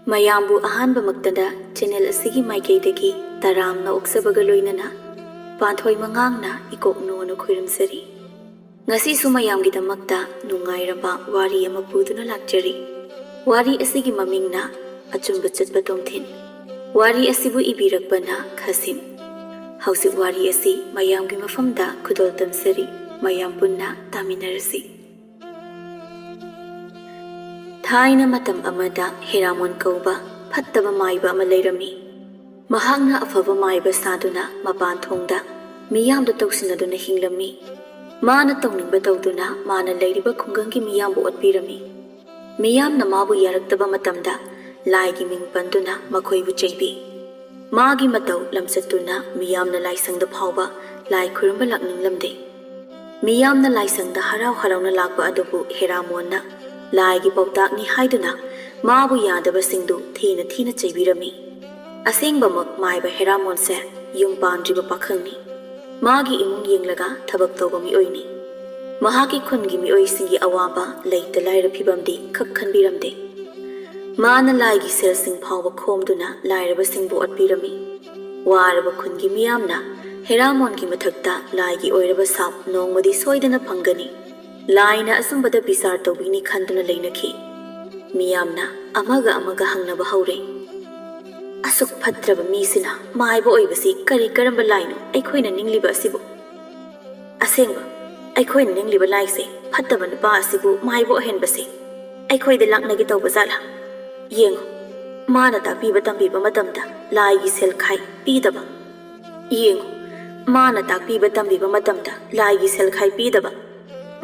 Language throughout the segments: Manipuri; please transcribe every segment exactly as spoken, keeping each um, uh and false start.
ꯃꯌꯥꯝꯕꯨ ꯑꯍꯥꯟꯕꯃꯛꯇꯗ ꯆꯦꯅꯦꯜ ꯑꯁꯤꯒꯤ ꯃꯥꯏꯀꯩꯗꯒꯤ ꯇꯔꯥꯝꯅ ꯑꯣꯛꯆꯕꯒ ꯂꯣꯏꯅꯅ ꯄꯥꯟꯊꯣꯏ ꯃꯉꯥꯡꯅ ꯏꯀꯣꯛ ꯅꯣꯅ ꯈꯣꯏꯔꯝꯖꯔꯤ꯫ ꯉꯁꯤꯁꯨ ꯃꯌꯥꯝꯒꯤꯗꯃꯛꯇ ꯅꯨꯡꯉꯥꯏꯔꯕ ꯋꯥꯔꯤ ꯑꯃ ꯄꯨꯗꯨꯅ ꯂꯥꯛꯆꯔꯤ꯫ ꯋꯥꯔꯤ ꯑꯁꯤꯒꯤ ꯃꯃꯤꯡꯅ ꯑꯆꯨꯝꯕ ꯆꯠꯄ ꯇꯣꯝꯊꯤꯟ꯫ ꯋꯥꯔꯤ ꯑꯁꯤꯕꯨ ꯏꯕꯤꯔꯛꯄꯅ ꯈꯥꯁꯤꯝ꯫ ꯍꯧꯖꯤꯛ ꯋꯥꯔꯤ ꯑꯁꯤ ꯃꯌꯥꯝꯒꯤ ꯃꯐꯝꯗ ꯈꯨꯗꯣꯜ ꯇꯝꯖꯔꯤ꯫ ꯃꯌꯥꯝ ꯄꯨꯟꯅ ꯇꯥꯃꯤꯟꯅꯔꯁꯤ꯫ ꯊꯥꯏꯅ ꯃꯇꯝ ꯑꯃꯗ ꯍꯦꯔꯥꯃꯣꯟ ꯀꯧꯕ ꯐꯠꯇꯕ ꯃꯥꯏꯕ ꯑꯃ ꯂꯩꯔꯝꯃꯤ꯫ ꯃꯍꯥꯛꯅ ꯑꯐꯕ ꯃꯥꯏꯕ ꯁꯥꯗꯨꯅ ꯃꯄꯥꯟ ꯊꯣꯡꯗ ꯃꯤꯌꯥꯝꯗ ꯇꯧꯁꯤꯟꯅꯗꯨꯅ ꯍꯤꯡꯂꯝꯃꯤ꯫ ꯃꯥꯅ ꯇꯧꯅꯤꯡꯕ ꯇꯧꯗꯨꯅ ꯃꯥꯅ ꯂꯩꯔꯤꯕ ꯈꯨꯡꯒꯪꯒꯤ ꯃꯤꯌꯥꯝꯕꯨ ꯑꯣꯠꯄꯤꯔꯝꯃꯤ꯫ ꯃꯤꯌꯥꯝꯅ ꯃꯥꯕꯨ ꯌꯥꯔꯛꯇꯕ ꯃꯇꯝꯗ ꯂꯥꯏꯒꯤ ꯃꯤꯡ ꯄꯟꯗꯨꯅ ꯃꯈꯣꯏꯕꯨ ꯆꯩꯕꯤ꯫ ꯃꯥꯒꯤ ꯃꯇꯧ ꯂꯝꯆꯠꯇꯨꯅ ꯃꯤꯌꯥꯝꯅ ꯂꯥꯏꯁꯪꯗ ꯐꯥꯎꯕ ꯂꯥꯏ ꯈꯨꯔꯨꯝꯕ ꯂꯥꯛꯅꯤꯡꯂꯝꯗꯦ꯫ ꯃꯤꯌꯥꯝꯅ ꯂꯥꯏꯁꯪꯗ ꯍꯔꯥꯎ ꯍꯔꯥꯎꯅ ꯂꯥꯛꯄ ꯑꯗꯨꯕꯨ ꯍꯦꯔꯥꯃꯣꯟꯅ ꯂꯥꯏꯒꯤ ꯄꯥꯎꯇꯥꯛꯅꯤ ꯍꯥꯏꯗꯨꯅ ꯃꯥꯕꯨ ꯌꯥꯗꯕꯁꯤꯡꯗꯨ ꯊꯤꯅ ꯊꯤꯅ ꯆꯩꯕꯤꯔꯝꯃꯤ꯫ ꯑꯁꯦꯡꯕꯃꯛ ꯃꯥꯏꯕ ꯍꯦꯔꯥꯃꯣꯟꯁꯦ ꯌꯨꯝ ꯄꯥꯟꯗ꯭ꯔꯤꯕ ꯄꯥꯈꯪꯅꯤ꯫ ꯃꯥꯒꯤ ꯏꯃꯨꯡ ꯌꯦꯡꯂꯒ ꯊꯕꯛ ꯇꯧꯕ ꯃꯤꯑꯣꯏꯅꯤ꯫ ꯃꯍꯥꯛꯀꯤ ꯈꯨꯟꯒꯤ ꯃꯤꯑꯣꯏꯁꯤꯡꯒꯤ ꯑꯋꯥꯕ, ꯂꯩꯇ ꯂꯥꯏꯔ ꯐꯤꯕꯝꯗꯤ ꯈꯛ ꯈꯟꯕꯤꯔꯝꯗꯦ꯫ ꯃꯥꯅ ꯂꯥꯏꯒꯤ ꯁꯦꯜꯁꯤꯡ ꯐꯥꯎꯕ ꯈꯣꯝꯗꯨꯅ ꯂꯥꯏꯔꯕꯁꯤꯡꯕꯨ ꯑꯣꯠꯄꯤꯔꯝꯃꯤ꯫ ꯋꯥꯔꯕ ꯈꯨꯟꯒꯤ ꯃꯤꯌꯥꯝꯅ ꯍꯦꯔꯥꯃꯣꯟꯒꯤ ꯃꯊꯛꯇ ꯂꯥꯏꯒꯤ ꯑꯣꯏꯔꯕ ꯁꯥꯞ ꯅꯣꯡꯃꯗꯤ ꯁꯣꯏꯗꯅ ꯐꯪꯒꯅꯤ꯫ ꯂꯥꯏꯅ ꯑꯆꯨꯝꯕꯗ ꯕꯤꯆꯥꯔ ꯇꯧꯕꯤꯅꯤ ꯈꯟꯗꯨꯅ ꯂꯩꯅꯈꯤ꯫ ꯃꯤꯌꯥꯝꯅ ꯑꯃꯒ ꯑꯃꯒ ꯍꯪꯅꯕ ꯍꯧꯔꯦ꯫ "ꯑꯁꯨꯛ ꯐꯠꯇ꯭ꯔꯕ ꯃꯤꯁꯤꯅ ꯃꯥꯏꯕ ꯑꯣꯏꯕꯁꯤ ꯀꯔꯤ ꯀꯔꯝꯕ ꯂꯥꯏꯅꯣ ꯑꯩꯈꯣꯏꯅ ꯅꯤꯡꯂꯤꯕ ꯑꯁꯤꯕꯨ? ꯑꯁꯦꯡꯕ, ꯑꯩꯈꯣꯏꯅ ꯅꯤꯡꯂꯤꯕ ꯂꯥꯏꯁꯦ ꯐꯠꯇꯕ ꯅꯨꯄꯥ ꯑꯁꯤꯕꯨ ꯃꯥꯏꯕ ꯑꯣꯏꯍꯟꯕꯁꯦ ꯑꯩꯈꯣꯏꯗ ꯂꯥꯛꯅꯒꯦ ꯇꯧꯕ ꯖꯥꯠꯂꯥ? ꯌꯦꯡꯉꯨ, ꯃꯥꯅ ꯇꯥꯛꯄꯤꯕ ꯇꯝꯕꯤꯕ ꯃꯇꯝꯗ ꯂꯥꯏꯒꯤ ꯁꯦꯜ ꯈꯥꯏ ꯄꯤꯗꯕ꯫ ꯌꯦꯡꯉꯨ, ꯃꯥꯅ ꯇꯥꯛꯄꯤꯕ ꯇꯝꯕꯤꯕ ꯃꯇꯝꯗ ꯂꯥꯏꯒꯤ ꯁꯦꯜ ꯈꯥꯏ ꯄꯤꯗꯕ꯫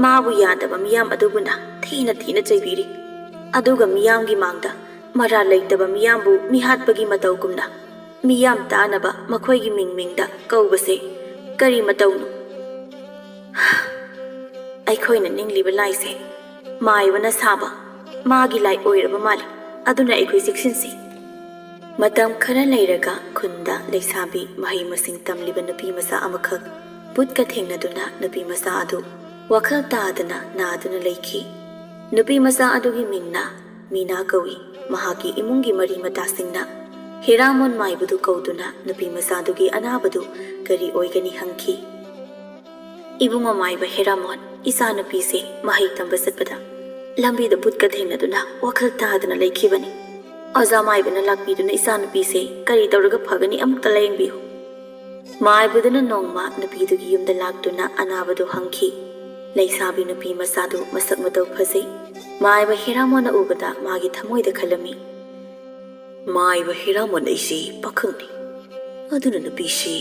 ꯃꯥꯕꯨ ꯌꯥꯗꯕ ꯃꯤꯌꯥꯝ ꯑꯗꯨꯕꯨꯅ ꯊꯤꯅ ꯊꯤꯅ ꯆꯩꯕꯤꯔꯤ꯫ ꯑꯗꯨꯒ ꯃꯤꯌꯥꯝꯒꯤ ꯃꯥꯡꯗ ꯃꯔꯥꯜ ꯂꯩꯇꯕ ꯃꯤꯌꯥꯝꯕꯨ ꯃꯤꯍꯥꯠꯄꯒꯤ ꯃꯇꯧꯒꯨꯝꯅ ꯃꯤꯌꯥꯝ ꯇꯥꯅꯕ ꯃꯈꯣꯏꯒꯤ ꯃꯤꯡ ꯃꯤꯡꯗ ꯀꯧꯕꯁꯦ ꯀꯔꯤ ꯃꯇꯧꯅꯣ? ꯑꯩꯈꯣꯏꯅ ꯅꯤꯡꯂꯤꯕ ꯂꯥꯏꯁꯦ ꯃꯥꯏꯕꯅ ꯁꯥꯕ ꯃꯥꯒꯤ ꯂꯥꯏ ꯑꯣꯏꯔꯕ ꯃꯥꯜꯂꯤ꯫ ꯑꯗꯨꯅ ꯑꯩꯈꯣꯏ ꯆꯦꯛꯁꯤꯟꯁꯤ꯫" ꯃꯇꯝ ꯈꯔ ꯂꯩꯔꯒ ꯈꯨꯟꯗ ꯂꯩꯁꯥꯕꯤ ꯃꯍꯩ ꯃꯁꯤꯡ ꯇꯝꯂꯤꯕ ꯅꯨꯄꯤ ꯃꯆꯥ ꯑꯃꯈꯛ ꯚꯨꯠꯀ ꯊꯦꯡꯅꯗꯨꯅ ꯅꯨꯄꯤ ꯃꯆꯥ ꯑꯗꯨ ꯋꯥꯈꯜ ꯇꯥꯗꯅ ꯅꯥꯗꯨꯅ ꯂꯩꯈꯤ꯫ ꯅꯨꯄꯤ ꯃꯆꯥ ꯑꯗꯨꯒꯤ ꯃꯤꯡꯅ ꯃꯤꯅꯥ ꯀꯧꯏ꯫ ꯃꯍꯥꯛꯀꯤ ꯏꯃꯨꯡꯒꯤ ꯃꯔꯤ ꯃꯇꯥꯁꯤꯡꯅ ꯍꯦꯔꯥꯃꯣꯟ ꯃꯥꯏꯕꯗꯨ ꯀꯧꯗꯨꯅ ꯅꯨꯄꯤ ꯃꯆꯥꯗꯨꯒꯤ ꯑꯅꯥꯕꯗꯨ ꯀꯔꯤ ꯑꯣꯏꯒꯅꯤ ꯍꯪꯈꯤ꯫ "ꯏꯕꯨꯡꯉꯣ ꯃꯥꯏꯕ ꯍꯦꯔꯥꯃꯣꯟ, ꯏꯆꯥꯅꯨꯄꯤꯁꯦ ꯃꯍꯩ ꯇꯝꯕ ꯆꯠꯄꯗ ꯂꯝꯕꯤꯗ ꯕꯨꯠꯀ ꯊꯦꯡꯅꯗꯨꯅ ꯋꯥꯈꯜ ꯇꯥꯗꯅ ꯂꯩꯈꯤꯕꯅꯤ꯫ ꯑꯣꯖꯥ ꯃꯥꯏꯕꯅ ꯂꯥꯛꯄꯤꯗꯨꯅ ꯏꯆꯥꯅꯨꯄꯤꯁꯦ ꯀꯔꯤ ꯇꯧꯔꯒ ꯐꯒꯅꯤ, ꯑꯃꯨꯛꯇ ꯂꯥꯌꯦꯡꯕꯤꯌꯨ꯫" ꯃꯥꯏꯕꯗꯨꯅ ꯅꯣꯡꯃ ꯅꯨꯄꯤꯗꯨꯒꯤ ꯌꯨꯝꯗ ꯂꯥꯛꯇꯨꯅ ꯑꯅꯥꯕꯗꯨ ꯍꯪꯈꯤ꯫ ꯂꯩꯁꯥꯕꯤ ꯅꯨꯄꯤ ꯃꯆꯥꯗꯨ ꯃꯁꯛ ꯃꯇꯧ ꯐꯖꯩ꯫ ꯃꯥꯏꯕ ꯍꯦꯔꯥꯃꯣꯟꯅ ꯎꯕꯗ ꯃꯥꯒꯤ ꯊꯃꯣꯏꯗ ꯈꯜꯂꯝꯃꯤ, "ꯃꯥꯏꯕ ꯍꯦꯔꯥꯃꯣꯟ ꯑꯩꯁꯤ ꯄꯥꯈꯪꯅꯤ, ꯑꯗꯨꯅ ꯅꯨꯄꯤꯁꯤ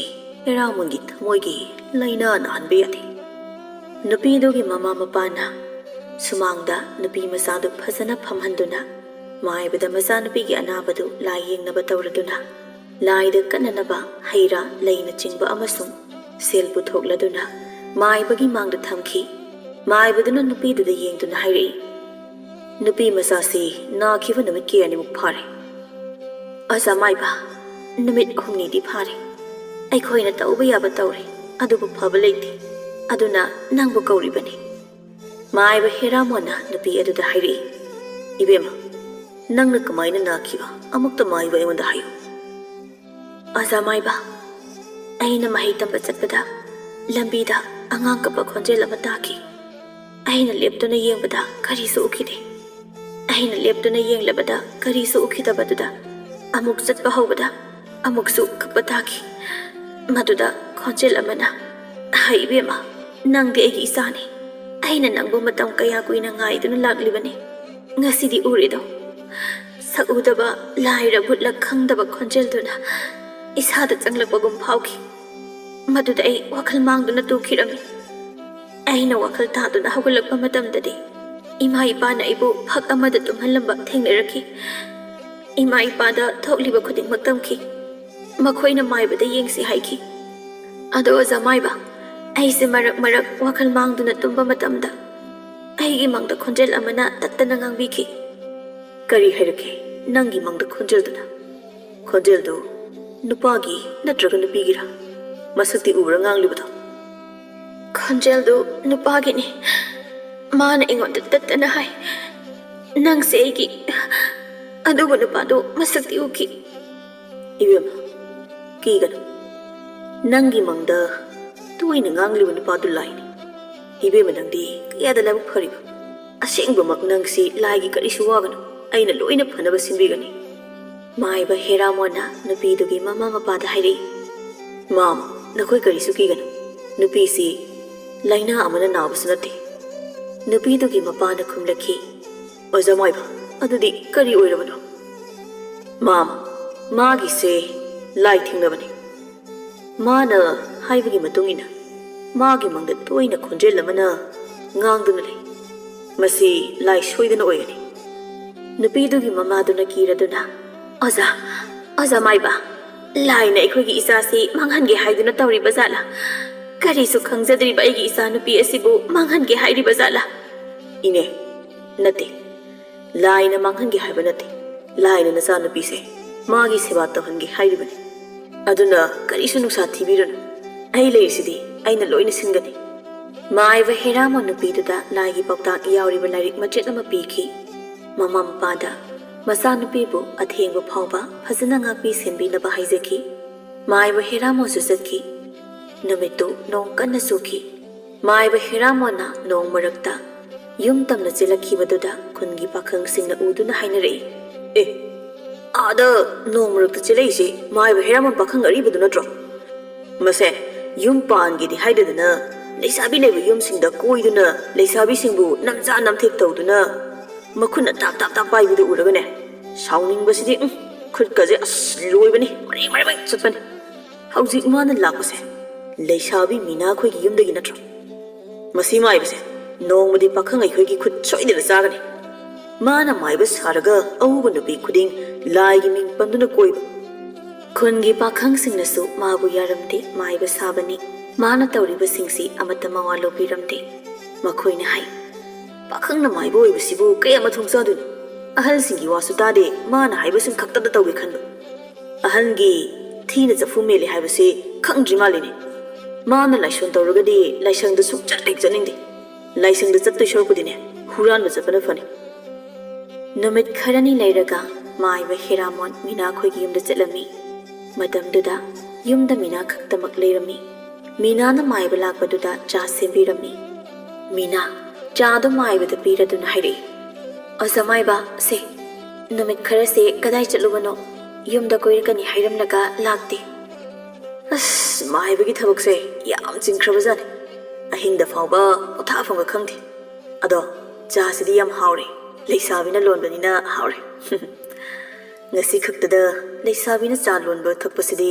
ꯍꯦꯔꯥꯃꯣꯟꯒꯤ ꯊꯃꯣꯏꯒꯤ ꯂꯥꯏꯅꯥ ꯅꯥꯍꯟꯕ ꯌꯥꯗꯦ꯫" ꯅꯨꯄꯤꯗꯨꯒꯤ ꯃꯃꯥ ꯃꯄꯥꯅ ꯁꯨꯃꯥꯡꯗ ꯅꯨꯄꯤ ꯃꯆꯥꯗꯨ ꯐꯖꯅ ꯐꯝꯍꯟꯗꯨꯅ ꯃꯥꯏꯕꯗ ꯃꯆꯥꯅꯨꯄꯤꯒꯤ ꯑꯅꯥꯕꯗꯨ ꯂꯥꯏ ꯌꯦꯡꯅꯕ ꯇꯧꯔꯗꯨꯅ, ꯂꯥꯏꯗ ꯀꯠꯅꯅꯕ ꯍꯩ ꯔꯥ, ꯂꯩꯅꯆꯤꯡꯕ ꯑꯃꯁꯨꯡ ꯁꯦꯜ ꯄꯨꯊꯣꯛꯂꯗꯨꯅ ꯃꯥꯏꯕꯒꯤ ꯃꯥꯡꯗ ꯊꯝꯈꯤ꯫ ꯃꯥꯏꯕꯗꯨꯅ ꯅꯨꯄꯤꯗꯨꯗ ꯌꯦꯡꯗꯨꯅ ꯍꯥꯏꯔꯛꯏ, "ꯅꯨꯄꯤ ꯃꯆꯥꯁꯤ ꯅꯥꯈꯤꯕ ꯅꯨꯃꯤꯠ ꯀꯌꯥꯅꯤꯃꯨꯛ ꯐꯥꯔꯦ?" "ꯑꯣꯖꯥ ꯃꯥꯏꯕ, ꯅꯨꯃꯤꯠ ꯍꯨꯝꯅꯤꯗꯤ ꯐꯥꯔꯦ꯫ ꯑꯩꯈꯣꯏꯅ ꯇꯧꯕ ꯌꯥꯕ ꯇꯧꯔꯦ, ꯑꯗꯨꯕꯨ ꯐꯕ ꯂꯩꯇꯦ꯫ ꯑꯗꯨꯅ ꯅꯪꯕꯨ ꯀꯧꯔꯤꯕꯅꯤ꯫" ꯃꯥꯏꯕ ꯍꯦꯔꯥꯃꯣꯟꯅ ꯅꯨꯄꯤ ꯑꯗꯨꯗ ꯍꯥꯏꯔꯛꯏ, "ꯏꯕꯦꯝꯃ, ꯅꯪꯅ ꯀꯃꯥꯏꯅ ꯅꯥꯈꯤꯕ? ꯑꯃꯨꯛꯇ ꯃꯥꯏꯕ ꯑꯩꯉꯣꯟꯗ ꯍꯥꯏꯌꯨ꯫" "ꯑꯣꯖꯥ ꯃꯥꯏꯕ, ꯑꯩꯅ ꯃꯍꯩ ꯇꯝꯕ ꯆꯠꯄꯗ ꯂꯝꯕꯤꯗ ꯑꯉꯥꯡ ꯀꯞꯄ ꯈꯣꯟꯖꯦꯜ ꯑꯃ ꯇꯥꯈꯤ꯫ ꯑꯩꯅ ꯂꯦꯞꯇꯨꯅ ꯌꯦꯡꯕꯗ ꯀꯔꯤꯁꯨ ꯎꯈꯤꯗꯦ꯫ ꯑꯩꯅ ꯂꯦꯞꯇꯨꯅ ꯌꯦꯡꯂꯕꯗ ꯀꯔꯤꯁꯨ ꯎꯈꯤꯗꯕꯗꯨꯗ ꯑꯃꯨꯛ ꯆꯠꯄ ꯍꯧꯕꯗ ꯑꯃꯨꯛꯁꯨ ꯀꯞꯄ ꯇꯥꯈꯤ꯫ ꯃꯗꯨꯗ ꯈꯣꯟꯖꯦꯜ ꯑꯃꯅ, 'ꯍꯩ ꯏꯕꯦꯝꯃ, ꯅꯪꯗꯤ ꯑꯩꯒꯤ ꯏꯆꯥꯅꯤ꯫ ꯑꯩꯅ ꯅꯪꯕꯨ ꯃꯇꯝ ꯀꯌꯥ ꯀꯨꯏꯅ ꯉꯥꯏꯗꯨꯅ ꯂꯥꯛꯂꯤꯕꯅꯤ꯫ ꯉꯁꯤꯗꯤ ꯎꯔꯦꯗꯣ.' ꯁꯛ ꯎꯗꯕ, ꯂꯥꯏꯔ ꯚꯨꯠꯂ ꯈꯪꯗꯕ ꯈꯣꯟꯖꯦꯜꯗꯨꯅ ꯏꯁꯥꯗ ꯆꯪꯂꯛꯄꯒꯨꯝ ꯐꯥꯎꯈꯤ꯫ ꯃꯗꯨꯗ ꯑꯩ ꯋꯥꯈꯜ ꯃꯥꯡꯗꯨꯅ ꯇꯨꯈꯤꯔꯝꯃꯤ꯫ ꯑꯩꯅ ꯋꯥꯈꯜ ꯇꯥꯗꯨꯅ ꯍꯧꯒꯠꯂꯛꯄ ꯃꯇꯝꯗꯗꯤ ꯏꯃꯥ ꯏꯄꯥꯅ ꯑꯩꯕꯨ ꯐꯛ ꯑꯃꯗ ꯇꯨꯝꯍꯜꯂꯝꯕ ꯊꯦꯡꯅꯔꯛꯈꯤ꯫ ꯏꯃꯥ ꯏꯄꯥꯗ ꯊꯣꯛꯂꯤꯕ ꯈꯨꯗꯤꯡꯃꯛ ꯇꯝꯈꯤ꯫ ꯃꯈꯣꯏꯅ ꯃꯥꯏꯕꯗ ꯌꯦꯡꯁꯤ ꯍꯥꯏꯈꯤ꯫ ꯑꯗꯣ ꯑꯣꯖꯥ ꯃꯥꯏꯕ, ꯑꯩꯁꯦ ꯃꯔꯛ ꯃꯔꯛ ꯋꯥꯈꯜ ꯃꯥꯡꯗꯨꯅ ꯇꯨꯝꯕ ꯃꯇꯝꯗ ꯑꯩꯒꯤ ꯃꯪꯗ ꯈꯣꯟꯖꯦꯜ ꯑꯃꯅ ꯇꯠꯇꯅ ꯉꯥꯡꯕꯤꯈꯤ꯫ "ꯀꯔꯤ ꯍꯥꯏꯔꯛꯀꯦ ꯅꯪꯒꯤ ꯃꯪꯗ ꯈꯣꯟꯖꯦꯜꯗꯨꯅ? ꯈꯣꯟꯖꯦꯜꯗꯨ ꯅꯨꯄꯥꯒꯤ ꯅꯠꯇ꯭ꯔꯒ ꯅꯨꯄꯤꯒꯤꯔꯥ? ꯃꯁꯛꯇꯤ ꯎꯕ꯭ꯔꯥ ꯉꯥꯡꯂꯤꯕꯗꯣ?" "ꯈꯣꯟꯖꯦꯜꯗꯨ ꯅꯨꯄꯥꯒꯤꯅꯤ꯫ ꯃꯥꯅ ꯑꯩꯉꯣꯟꯗ ꯇꯠꯇꯅ ꯍꯥꯏ, ꯅꯪꯁꯦ ꯑꯩꯒꯤ ꯑꯗꯨꯒ ꯅꯨꯄꯥꯗꯣ ꯃꯁꯛꯇꯤ ꯎꯈꯤ꯫ ꯏꯕꯦꯝꯃ, ꯀꯤꯒꯅꯨ꯫ ꯅꯪꯒꯤ ꯃꯪꯗ ꯇꯣꯏꯅ ꯉꯥꯡꯂꯤꯕ ꯅꯨꯄꯥꯗꯨ ꯂꯥꯏꯅꯤ꯫ ꯏꯕꯦꯝꯃ, ꯅꯪꯗꯤ ꯀꯌꯥꯗ ꯂꯥꯏꯕꯛ ꯐꯔꯤꯕ꯫ ꯑꯁꯦꯡꯕꯃꯛ ꯅꯪꯁꯤ ꯂꯥꯏꯒꯤ ꯀꯔꯤꯁꯨ ꯋꯥꯒꯅꯨ, ꯑꯩꯅ ꯂꯣꯏꯅ ꯐꯅꯕ ꯁꯤꯟꯕꯤꯒꯅꯤ꯫ ꯃꯥꯏꯕ ꯍꯦꯔꯥꯃꯣꯟꯅ ꯅꯨꯄꯤꯗꯨꯒꯤ ꯃꯃꯥ ꯃꯄꯥꯗ ꯍꯥꯏꯔꯛꯏ, "ꯃꯥꯃ, ꯅꯈꯣꯏ ꯀꯔꯤꯁꯨ ꯀꯤꯒꯅꯨ꯫ ꯅꯨꯄꯤꯁꯤ ꯂꯥꯏꯅꯥ ꯑꯃꯅ ꯅꯥꯕꯁꯨ ꯅꯠꯇꯦ꯫" ꯅꯨꯄꯤꯗꯨꯒꯤ ꯃꯄꯥꯅ ꯈꯨꯝꯂꯛꯈꯤ, "ꯑꯣꯖꯥ ꯃꯥꯏꯕ, ꯑꯗꯨꯗꯤ ꯀꯔꯤ ꯑꯣꯏꯔꯕꯅꯣ?" "ꯃꯥꯃ, ꯃꯥꯒꯤꯁꯦ ꯂꯥꯏ ꯊꯦꯡꯅꯕꯅꯤ꯫ ꯃꯥꯅ ꯍꯥꯏꯕꯒꯤ ꯃꯇꯨꯡ ꯏꯟꯅ ꯃꯥꯒꯤ ꯃꯪꯗ ꯇꯣꯏꯅ ꯈꯣꯟꯖꯦꯜ ꯑꯃꯅ ꯉꯥꯡꯗꯨꯅ ꯂꯩ꯫ ꯃꯁꯤ ꯂꯥꯏ ꯁꯣꯏꯗꯅ ꯑꯣꯏꯒꯅꯤ꯫" ꯅꯨꯄꯤꯗꯨꯒꯤ ꯃꯃꯥꯗꯨꯅ ꯀꯤꯔꯗꯨꯅ, "ꯑꯣꯖꯥ, ꯑꯣꯖꯥ ꯃꯥꯏꯕ, ꯂꯥꯏꯅ ꯑꯩꯈꯣꯏꯒꯤ ꯏꯆꯥꯁꯤ ꯃꯥꯡꯍꯟꯒꯦ ꯍꯥꯏꯗꯨꯅ ꯇꯧꯔꯤꯕ ꯖꯥꯠꯂꯥ? ꯀꯔꯤꯁꯨ ꯈꯪꯖꯗ꯭ꯔꯤꯕ ꯑꯩꯒꯤ ꯏꯆꯥꯅꯨꯄꯤ ꯑꯁꯤꯕꯨ ꯃꯥꯡꯍꯟꯒꯦ ꯍꯥꯏꯔꯤꯕ ꯖꯥꯠꯂꯥ?" "ꯏꯅꯦ, ꯅꯠꯇꯦ꯫ ꯂꯥꯏꯅ ꯃꯥꯡꯍꯟꯒꯦ ꯍꯥꯏꯕ ꯅꯠꯇꯦ꯫ ꯂꯥꯏꯅ ꯅꯆꯥꯅꯨꯄꯤꯁꯦ ꯃꯥꯒꯤ ꯁꯦꯕꯥ ꯇꯧꯍꯟꯒꯦ ꯍꯥꯏꯔꯤꯕꯅꯤ꯫ ꯑꯗꯨꯅ ꯀꯔꯤꯁꯨ ꯅꯨꯡꯁꯥ ꯊꯤꯕꯤꯔꯨꯅꯨ꯫ ꯑꯩ ꯂꯩꯔꯤꯁꯤꯗꯤ, ꯑꯩꯅ ꯂꯣꯏꯅ ꯁꯤꯟꯒꯅꯤ꯫" ꯃꯥꯏꯕ ꯍꯦꯔꯥꯃꯣꯟ ꯅꯨꯄꯤꯗꯨꯗ ꯂꯥꯏꯒꯤ ꯄꯥꯎꯇꯥꯛ ꯌꯥꯎꯔꯤꯕ ꯂꯥꯏꯔꯤꯛ ꯃꯆꯦꯠ ꯑꯃ ꯄꯤꯈꯤ꯫ ꯃꯃꯥ ꯃꯄꯥꯗ ꯃꯆꯥꯅꯨꯄꯤꯕꯨ ꯑꯊꯦꯡꯕ ꯐꯥꯎꯕ ꯐꯖꯅ ꯉꯥꯛꯄꯤ ꯁꯦꯟꯕꯤꯅꯕ ꯍꯥꯏꯖꯈꯤ꯫ ꯃꯥꯏꯕ ꯍꯦꯔꯥꯃꯣꯟꯁꯨ ꯆꯠꯈꯤ꯫ ꯅꯨꯃꯤꯠꯇꯨ ꯅꯣꯡ ꯀꯟꯅ ꯆꯨꯈꯤ꯫ ꯃꯥꯏꯕ ꯍꯦꯔꯥꯃꯣꯟꯅ ꯅꯣꯡ ꯃꯔꯛꯇ ꯌꯨꯝ ꯇꯝꯅ ꯆꯦꯜꯂꯛꯈꯤꯕꯗꯨꯗ ꯈꯨꯟꯒꯤ ꯄꯥꯈꯪꯁꯤꯡꯅ ꯎꯗꯨꯅ ꯍꯥꯏꯅꯔꯛꯏ, "ꯑꯦ, ꯑꯥꯗ ꯅꯣꯡ ꯃꯔꯛꯇ ꯆꯦꯜꯂꯛꯏꯁꯤ ꯃꯥꯏꯕ ꯍꯦꯔꯥꯃꯣꯟ ꯄꯥꯈꯪ ꯑꯔꯤꯕꯗꯨ ꯅꯠꯇ꯭ꯔꯣ? ꯃꯁꯦ ꯌꯨꯝ ꯄꯥꯟꯒꯦꯗꯤ ꯍꯥꯏꯗꯗꯅ ꯂꯩꯁꯥꯕꯤ ꯂꯩꯕ ꯌꯨꯝꯁꯤꯡꯗ ꯀꯣꯏꯗꯨꯅ ꯂꯩꯁꯥꯕꯤꯁꯤꯡꯕꯨ ꯅꯝꯖꯥ ꯅꯝꯊꯦꯛ ꯇꯧꯗꯨꯅ ꯃꯈꯨꯠꯅ ꯇꯥꯞ ꯇꯥꯞ ꯇꯥꯞ ꯄꯥꯏꯕꯗꯨ ꯎꯔꯒꯅꯦ, ꯁꯥꯎꯅꯤꯡꯕꯁꯤꯗꯤ, ꯎꯝ, ꯈꯨꯠꯀꯁꯦ ꯑꯁ ꯂꯣꯏꯕꯅꯤ, ꯃꯔꯦꯡ ꯃꯔꯦꯡ ꯆꯠꯄꯅꯤ꯫ ꯍꯧꯖꯤꯛ ꯃꯥꯅ ꯂꯥꯛꯄꯁꯦ ꯂꯩꯁꯥꯕꯤ ꯃꯤꯅꯥ ꯑꯩꯈꯣꯏꯒꯤ ꯌꯨꯝꯗꯒꯤ ꯅꯠꯇ꯭ꯔꯣ? ꯃꯁꯤ ꯃꯥꯏꯕꯁꯦ ꯅꯣꯡꯃꯗꯤ ꯄꯥꯈꯪ ꯑꯩꯈꯣꯏꯒꯤ ꯈꯨꯠ ꯁꯣꯏꯗꯅ ꯆꯥꯒꯅꯤ꯫" ꯃꯥꯅ ꯃꯥꯏꯕ ꯁꯥꯔꯒ ꯑꯎꯕ ꯅꯨꯄꯤ ꯈꯨꯗꯤꯡ ꯂꯥꯏꯒꯤ ꯃꯤꯡ ꯄꯟꯗꯨꯅ ꯀꯣꯏꯕ꯫ ꯈꯨꯟꯒꯤ ꯄꯥꯈꯪꯁꯤꯡꯅꯁꯨ ꯃꯥꯕꯨ ꯌꯥꯔꯝꯗꯦ, ꯃꯥꯏꯕ ꯁꯥꯕꯅꯤ, ꯃꯥꯅ ꯇꯧꯔꯤꯕꯁꯤꯡꯁꯤ ꯑꯃꯠꯇ ꯃꯋꯥ ꯂꯧꯕꯤꯔꯝꯗꯦ꯫ ꯃꯈꯣꯏꯅ ꯍꯥꯏ, "ꯄꯥꯈꯪꯅ ꯃꯥꯏꯕ ꯑꯣꯏꯕꯁꯤꯕꯨ ꯀꯌꯥ ꯃꯊꯣꯡ ꯆꯥꯗꯣꯏꯅꯣ? ꯑꯍꯜꯁꯤꯡꯒꯤ ꯋꯥꯁꯨ ꯇꯥꯗꯦ, ꯃꯥꯅ ꯍꯥꯏꯕꯁꯤꯡ ꯈꯛꯇꯗ ꯇꯧꯒꯦ ꯈꯟꯕ꯫ ꯑꯍꯜꯒꯤ ꯊꯤꯅ ꯆꯐꯨ ꯃꯦꯜꯂꯤ ꯍꯥꯏꯕꯁꯤ ꯈꯪꯗ꯭ꯔꯤ ꯃꯥꯜꯂꯤꯅꯦ꯫ ꯃꯥꯅ ꯂꯥꯏꯁꯣꯟ ꯇꯧꯔꯒꯗꯤ ꯂꯥꯏꯁꯪꯗ ꯁꯨꯡꯆꯠ ꯍꯦꯛ ꯆꯠꯅꯤꯡꯗꯦ꯫ ꯂꯥꯏꯁꯪꯗ ꯆꯠꯇꯣꯏ ꯁꯔꯨꯛꯄꯨꯗꯤꯅꯦ, ꯍꯨꯔꯥꯟꯕ ꯆꯠꯄꯅ ꯐꯅꯤ꯫" ꯅꯨꯃꯤꯠ ꯈꯔꯅꯤ ꯂꯩꯔꯒ ꯃꯥꯏꯕ ꯍꯦꯔꯥꯃꯣꯟ ꯃꯤꯅꯥ ꯈꯣꯏꯒꯤ ꯌꯨꯝꯗ ꯆꯠꯂꯝꯃꯤ꯫ ꯃꯇꯝꯗꯨꯗ ꯌꯨꯝꯗ ꯃꯤꯅꯥ ꯈꯛꯇꯃꯛ ꯂꯩꯔꯝꯃꯤ꯫ ꯃꯤꯅꯥꯅ ꯃꯥꯏꯕ ꯂꯥꯛꯄꯗꯨꯗ ꯆꯥ ꯁꯦꯝꯕꯤꯔꯝꯃꯤ꯫ ꯃꯤꯅꯥ ꯆꯥꯗꯨ ꯃꯥꯏꯕꯗ ꯄꯤꯔꯗꯨꯅ ꯍꯥꯏꯔꯛꯏ, "ꯑꯣꯖꯥ ꯃꯥꯏꯕ, ꯁꯦ, ꯅꯨꯃꯤꯠ ꯈꯔꯁꯦ ꯀꯗꯥꯏ ꯆꯠꯂꯨꯕꯅꯣ? ꯌꯨꯝꯗ ꯀꯣꯏꯔꯛꯀꯅꯤ ꯍꯥꯏꯔꯝꯂꯒ ꯂꯥꯛꯇꯦ꯫ ꯑꯁ, ꯃꯥꯏꯕꯒꯤ ꯊꯕꯛꯁꯦ ꯌꯥꯝ ꯆꯤꯟꯈ꯭ꯔꯕꯖꯥꯠꯅꯤ꯫ ꯑꯍꯤꯡꯗ ꯐꯥꯎꯕ ꯄꯣꯊꯥꯐꯝꯒ ꯈꯪꯗꯦ꯫ ꯑꯗꯣ ꯆꯥꯁꯤꯗꯤ ꯌꯥꯝ ꯍꯥꯎꯔꯦ꯫ ꯂꯩꯁꯥꯕꯤꯅ ꯂꯣꯟꯕꯅꯤꯅ ꯍꯥꯎꯔꯦ꯫ ꯉꯁꯤ ꯈꯛꯇꯗ ꯂꯩꯁꯥꯕꯤꯅ ꯆꯥ ꯂꯣꯟꯕ ꯊꯛꯄꯁꯤꯗꯤ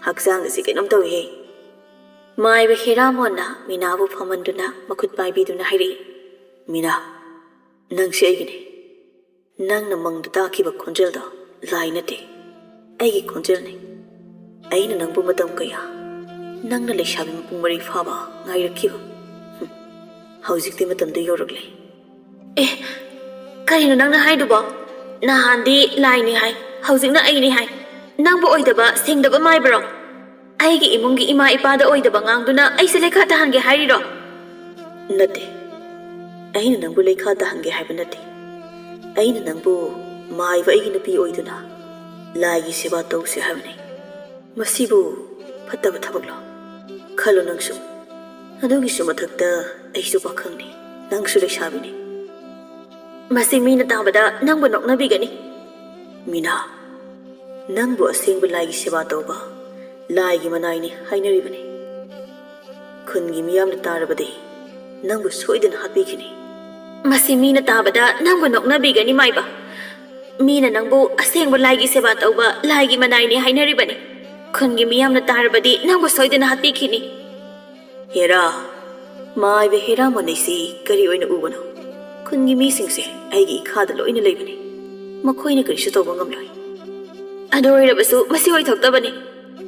ꯍꯛꯆꯥꯡꯒꯁꯤ ꯀꯩꯅꯣꯝ ꯇꯧꯏꯍꯦ꯫" ꯃꯥꯏꯕ ꯍꯦꯔꯥꯃꯣꯟꯅ ꯃꯤꯅꯥꯕꯨ ꯐꯝꯍꯟꯗꯨꯅ ꯃꯈꯨꯠ ꯄꯥꯏꯕꯤꯗꯨꯅ ꯍꯥꯏꯔꯛꯏ, "ꯃꯤꯅꯥ, ꯅꯪꯁꯦ ꯑꯩꯒꯤꯅꯦ꯫ ꯅꯪꯅ ꯃꯪꯗ ꯇꯥꯈꯤꯕ ꯈꯣꯟꯖꯦꯜꯗꯣ ꯂꯥꯏ ꯅꯠꯇꯦ, ꯑꯩꯒꯤ ꯈꯣꯟꯖꯦꯜꯅꯤ꯫ ꯑꯩꯅ ꯅꯪꯕꯨ ꯃꯇꯝ ꯀꯌꯥ, ꯅꯪꯅ ꯂꯩꯁꯥꯕꯤ ꯃꯄꯨꯡ ꯃꯔꯩ ꯐꯥꯕ ꯉꯥꯏꯔꯛꯈꯤꯕ꯫ ꯍꯨꯝ, ꯍꯧꯖꯤꯛꯇꯤ ꯃꯇꯝꯗꯨ ꯌꯧꯔꯛꯂꯦ꯫" "ꯑꯦ, ꯀꯔꯤꯅꯣ ꯅꯪꯅ ꯍꯥꯏꯗꯨꯕꯣ? ꯅꯍꯥꯟꯗꯤ ꯂꯥꯏꯅꯤ ꯍꯥꯏ, ꯍꯧꯖꯤꯛꯅ ꯑꯩꯅꯤ ꯍꯥꯏ꯫ ꯅꯪꯕꯨ ꯑꯣꯏꯗꯕ ꯁꯦꯡꯗꯕ ꯃꯥꯏꯕꯔꯣ? ꯑꯩꯒꯤ ꯏꯃꯨꯡꯒꯤ ꯏꯃꯥ ꯏꯄꯥꯗ ꯑꯣꯏꯗꯕ ꯉꯥꯡꯗꯨꯅ ꯑꯩꯁꯦ ꯂꯩꯈꯥ ꯇꯥꯍꯟꯒꯦ ꯍꯥꯏꯔꯤꯔꯣ?" "ꯅꯠꯇꯦ, ꯑꯩꯅ ꯅꯪꯕꯨ ꯂꯩꯈꯥ ꯇꯥꯍꯟꯒꯦ ꯍꯥꯏꯕ ꯅꯠꯇꯦ꯫ ꯑꯩꯅ ꯅꯪꯕꯨ ꯃꯥꯏꯕ ꯑꯩꯒꯤ ꯅꯨꯄꯤ ꯑꯣꯏꯗꯨꯅ ꯂꯥꯏꯒꯤ ꯁꯦꯕꯥ ꯇꯧꯁꯦ ꯍꯥꯏꯕꯅꯤ꯫ ꯃꯁꯤꯕꯨ ꯐꯠꯇꯕ ꯊꯕꯛꯂꯣ? ꯈꯜꯂꯨ ꯅꯪꯁꯨ꯫ ꯑꯗꯨꯒꯤꯁꯨ ꯃꯊꯛꯇ ꯑꯩꯁꯨ ꯄꯥꯈꯪꯅꯤ, ꯅꯪꯁꯨ ꯂꯩꯁꯥꯕꯤꯅꯤ꯫ ꯃꯁꯤ ꯃꯤꯅ ꯇꯥꯕꯗ ꯅꯪꯕꯨ ꯅꯣꯛꯅꯕꯤꯒꯅꯤ꯫" "ꯃꯤꯅꯥ, ꯅꯪꯕꯨ ꯑꯁꯦꯡꯕ ꯂꯥꯏꯒꯤ ꯁꯦꯕꯥ ꯇꯧꯕ ꯂꯥꯏꯒꯤ ꯃꯅꯥꯏꯅꯤ ꯍꯥꯏꯅꯔꯤꯕꯅꯤ꯫ ꯈꯨꯟꯒꯤ ꯃꯤꯌꯥꯝꯅ ꯇꯥꯔꯕꯗꯤ ꯅꯪꯕꯨ ꯁꯣꯏꯗꯅ ꯍꯥꯠꯄꯤꯈꯤꯅꯤ꯫" "ꯃꯁꯤ ꯃꯤꯅ ꯇꯥꯕꯗ ꯅꯪꯕꯨ ꯅꯣꯛꯅꯕꯤꯒꯅꯤ ꯃꯥꯏꯕ꯫ ꯃꯤꯅ ꯅꯪꯕꯨ ꯑꯁꯦꯡꯕ ꯂꯥꯏꯒꯤ ꯁꯦꯕꯥ ꯇꯧꯕ ꯂꯥꯏꯒꯤ ꯃꯅꯥꯏꯅꯤ ꯍꯥꯏꯅꯔꯤꯕꯅꯤ꯫ ꯈꯨꯟꯒꯤ ꯃꯤꯌꯥꯝꯅ ꯇꯥꯔꯕꯗꯤ ꯅꯪꯕꯨ ꯁꯣꯏꯗꯅ ꯍꯥꯠꯄꯤꯈꯤꯅꯤ꯫" "ꯍꯦꯔꯥ, ꯃꯥꯏꯕ ꯍꯦꯔꯥ ꯃꯣꯟꯅꯩꯁꯤ ꯀꯔꯤ ꯑꯣꯏꯅ ꯎꯕꯅꯣ? ꯈꯨꯟꯒꯤ ꯃꯤꯁꯤꯡꯁꯦ ꯑꯩꯒꯤ ꯏꯈꯥꯗ ꯂꯣꯏꯅ ꯂꯩꯕꯅꯤ꯫ ꯃꯈꯣꯏꯅ ꯀꯔꯤꯁꯨ ꯇꯧꯕ ꯉꯝꯂꯣꯏ꯫" "ꯑꯗꯨ ꯑꯣꯏꯔꯕꯁꯨ ꯃꯁꯤ ꯑꯣꯏꯊꯣꯛꯇꯕꯅꯤ꯫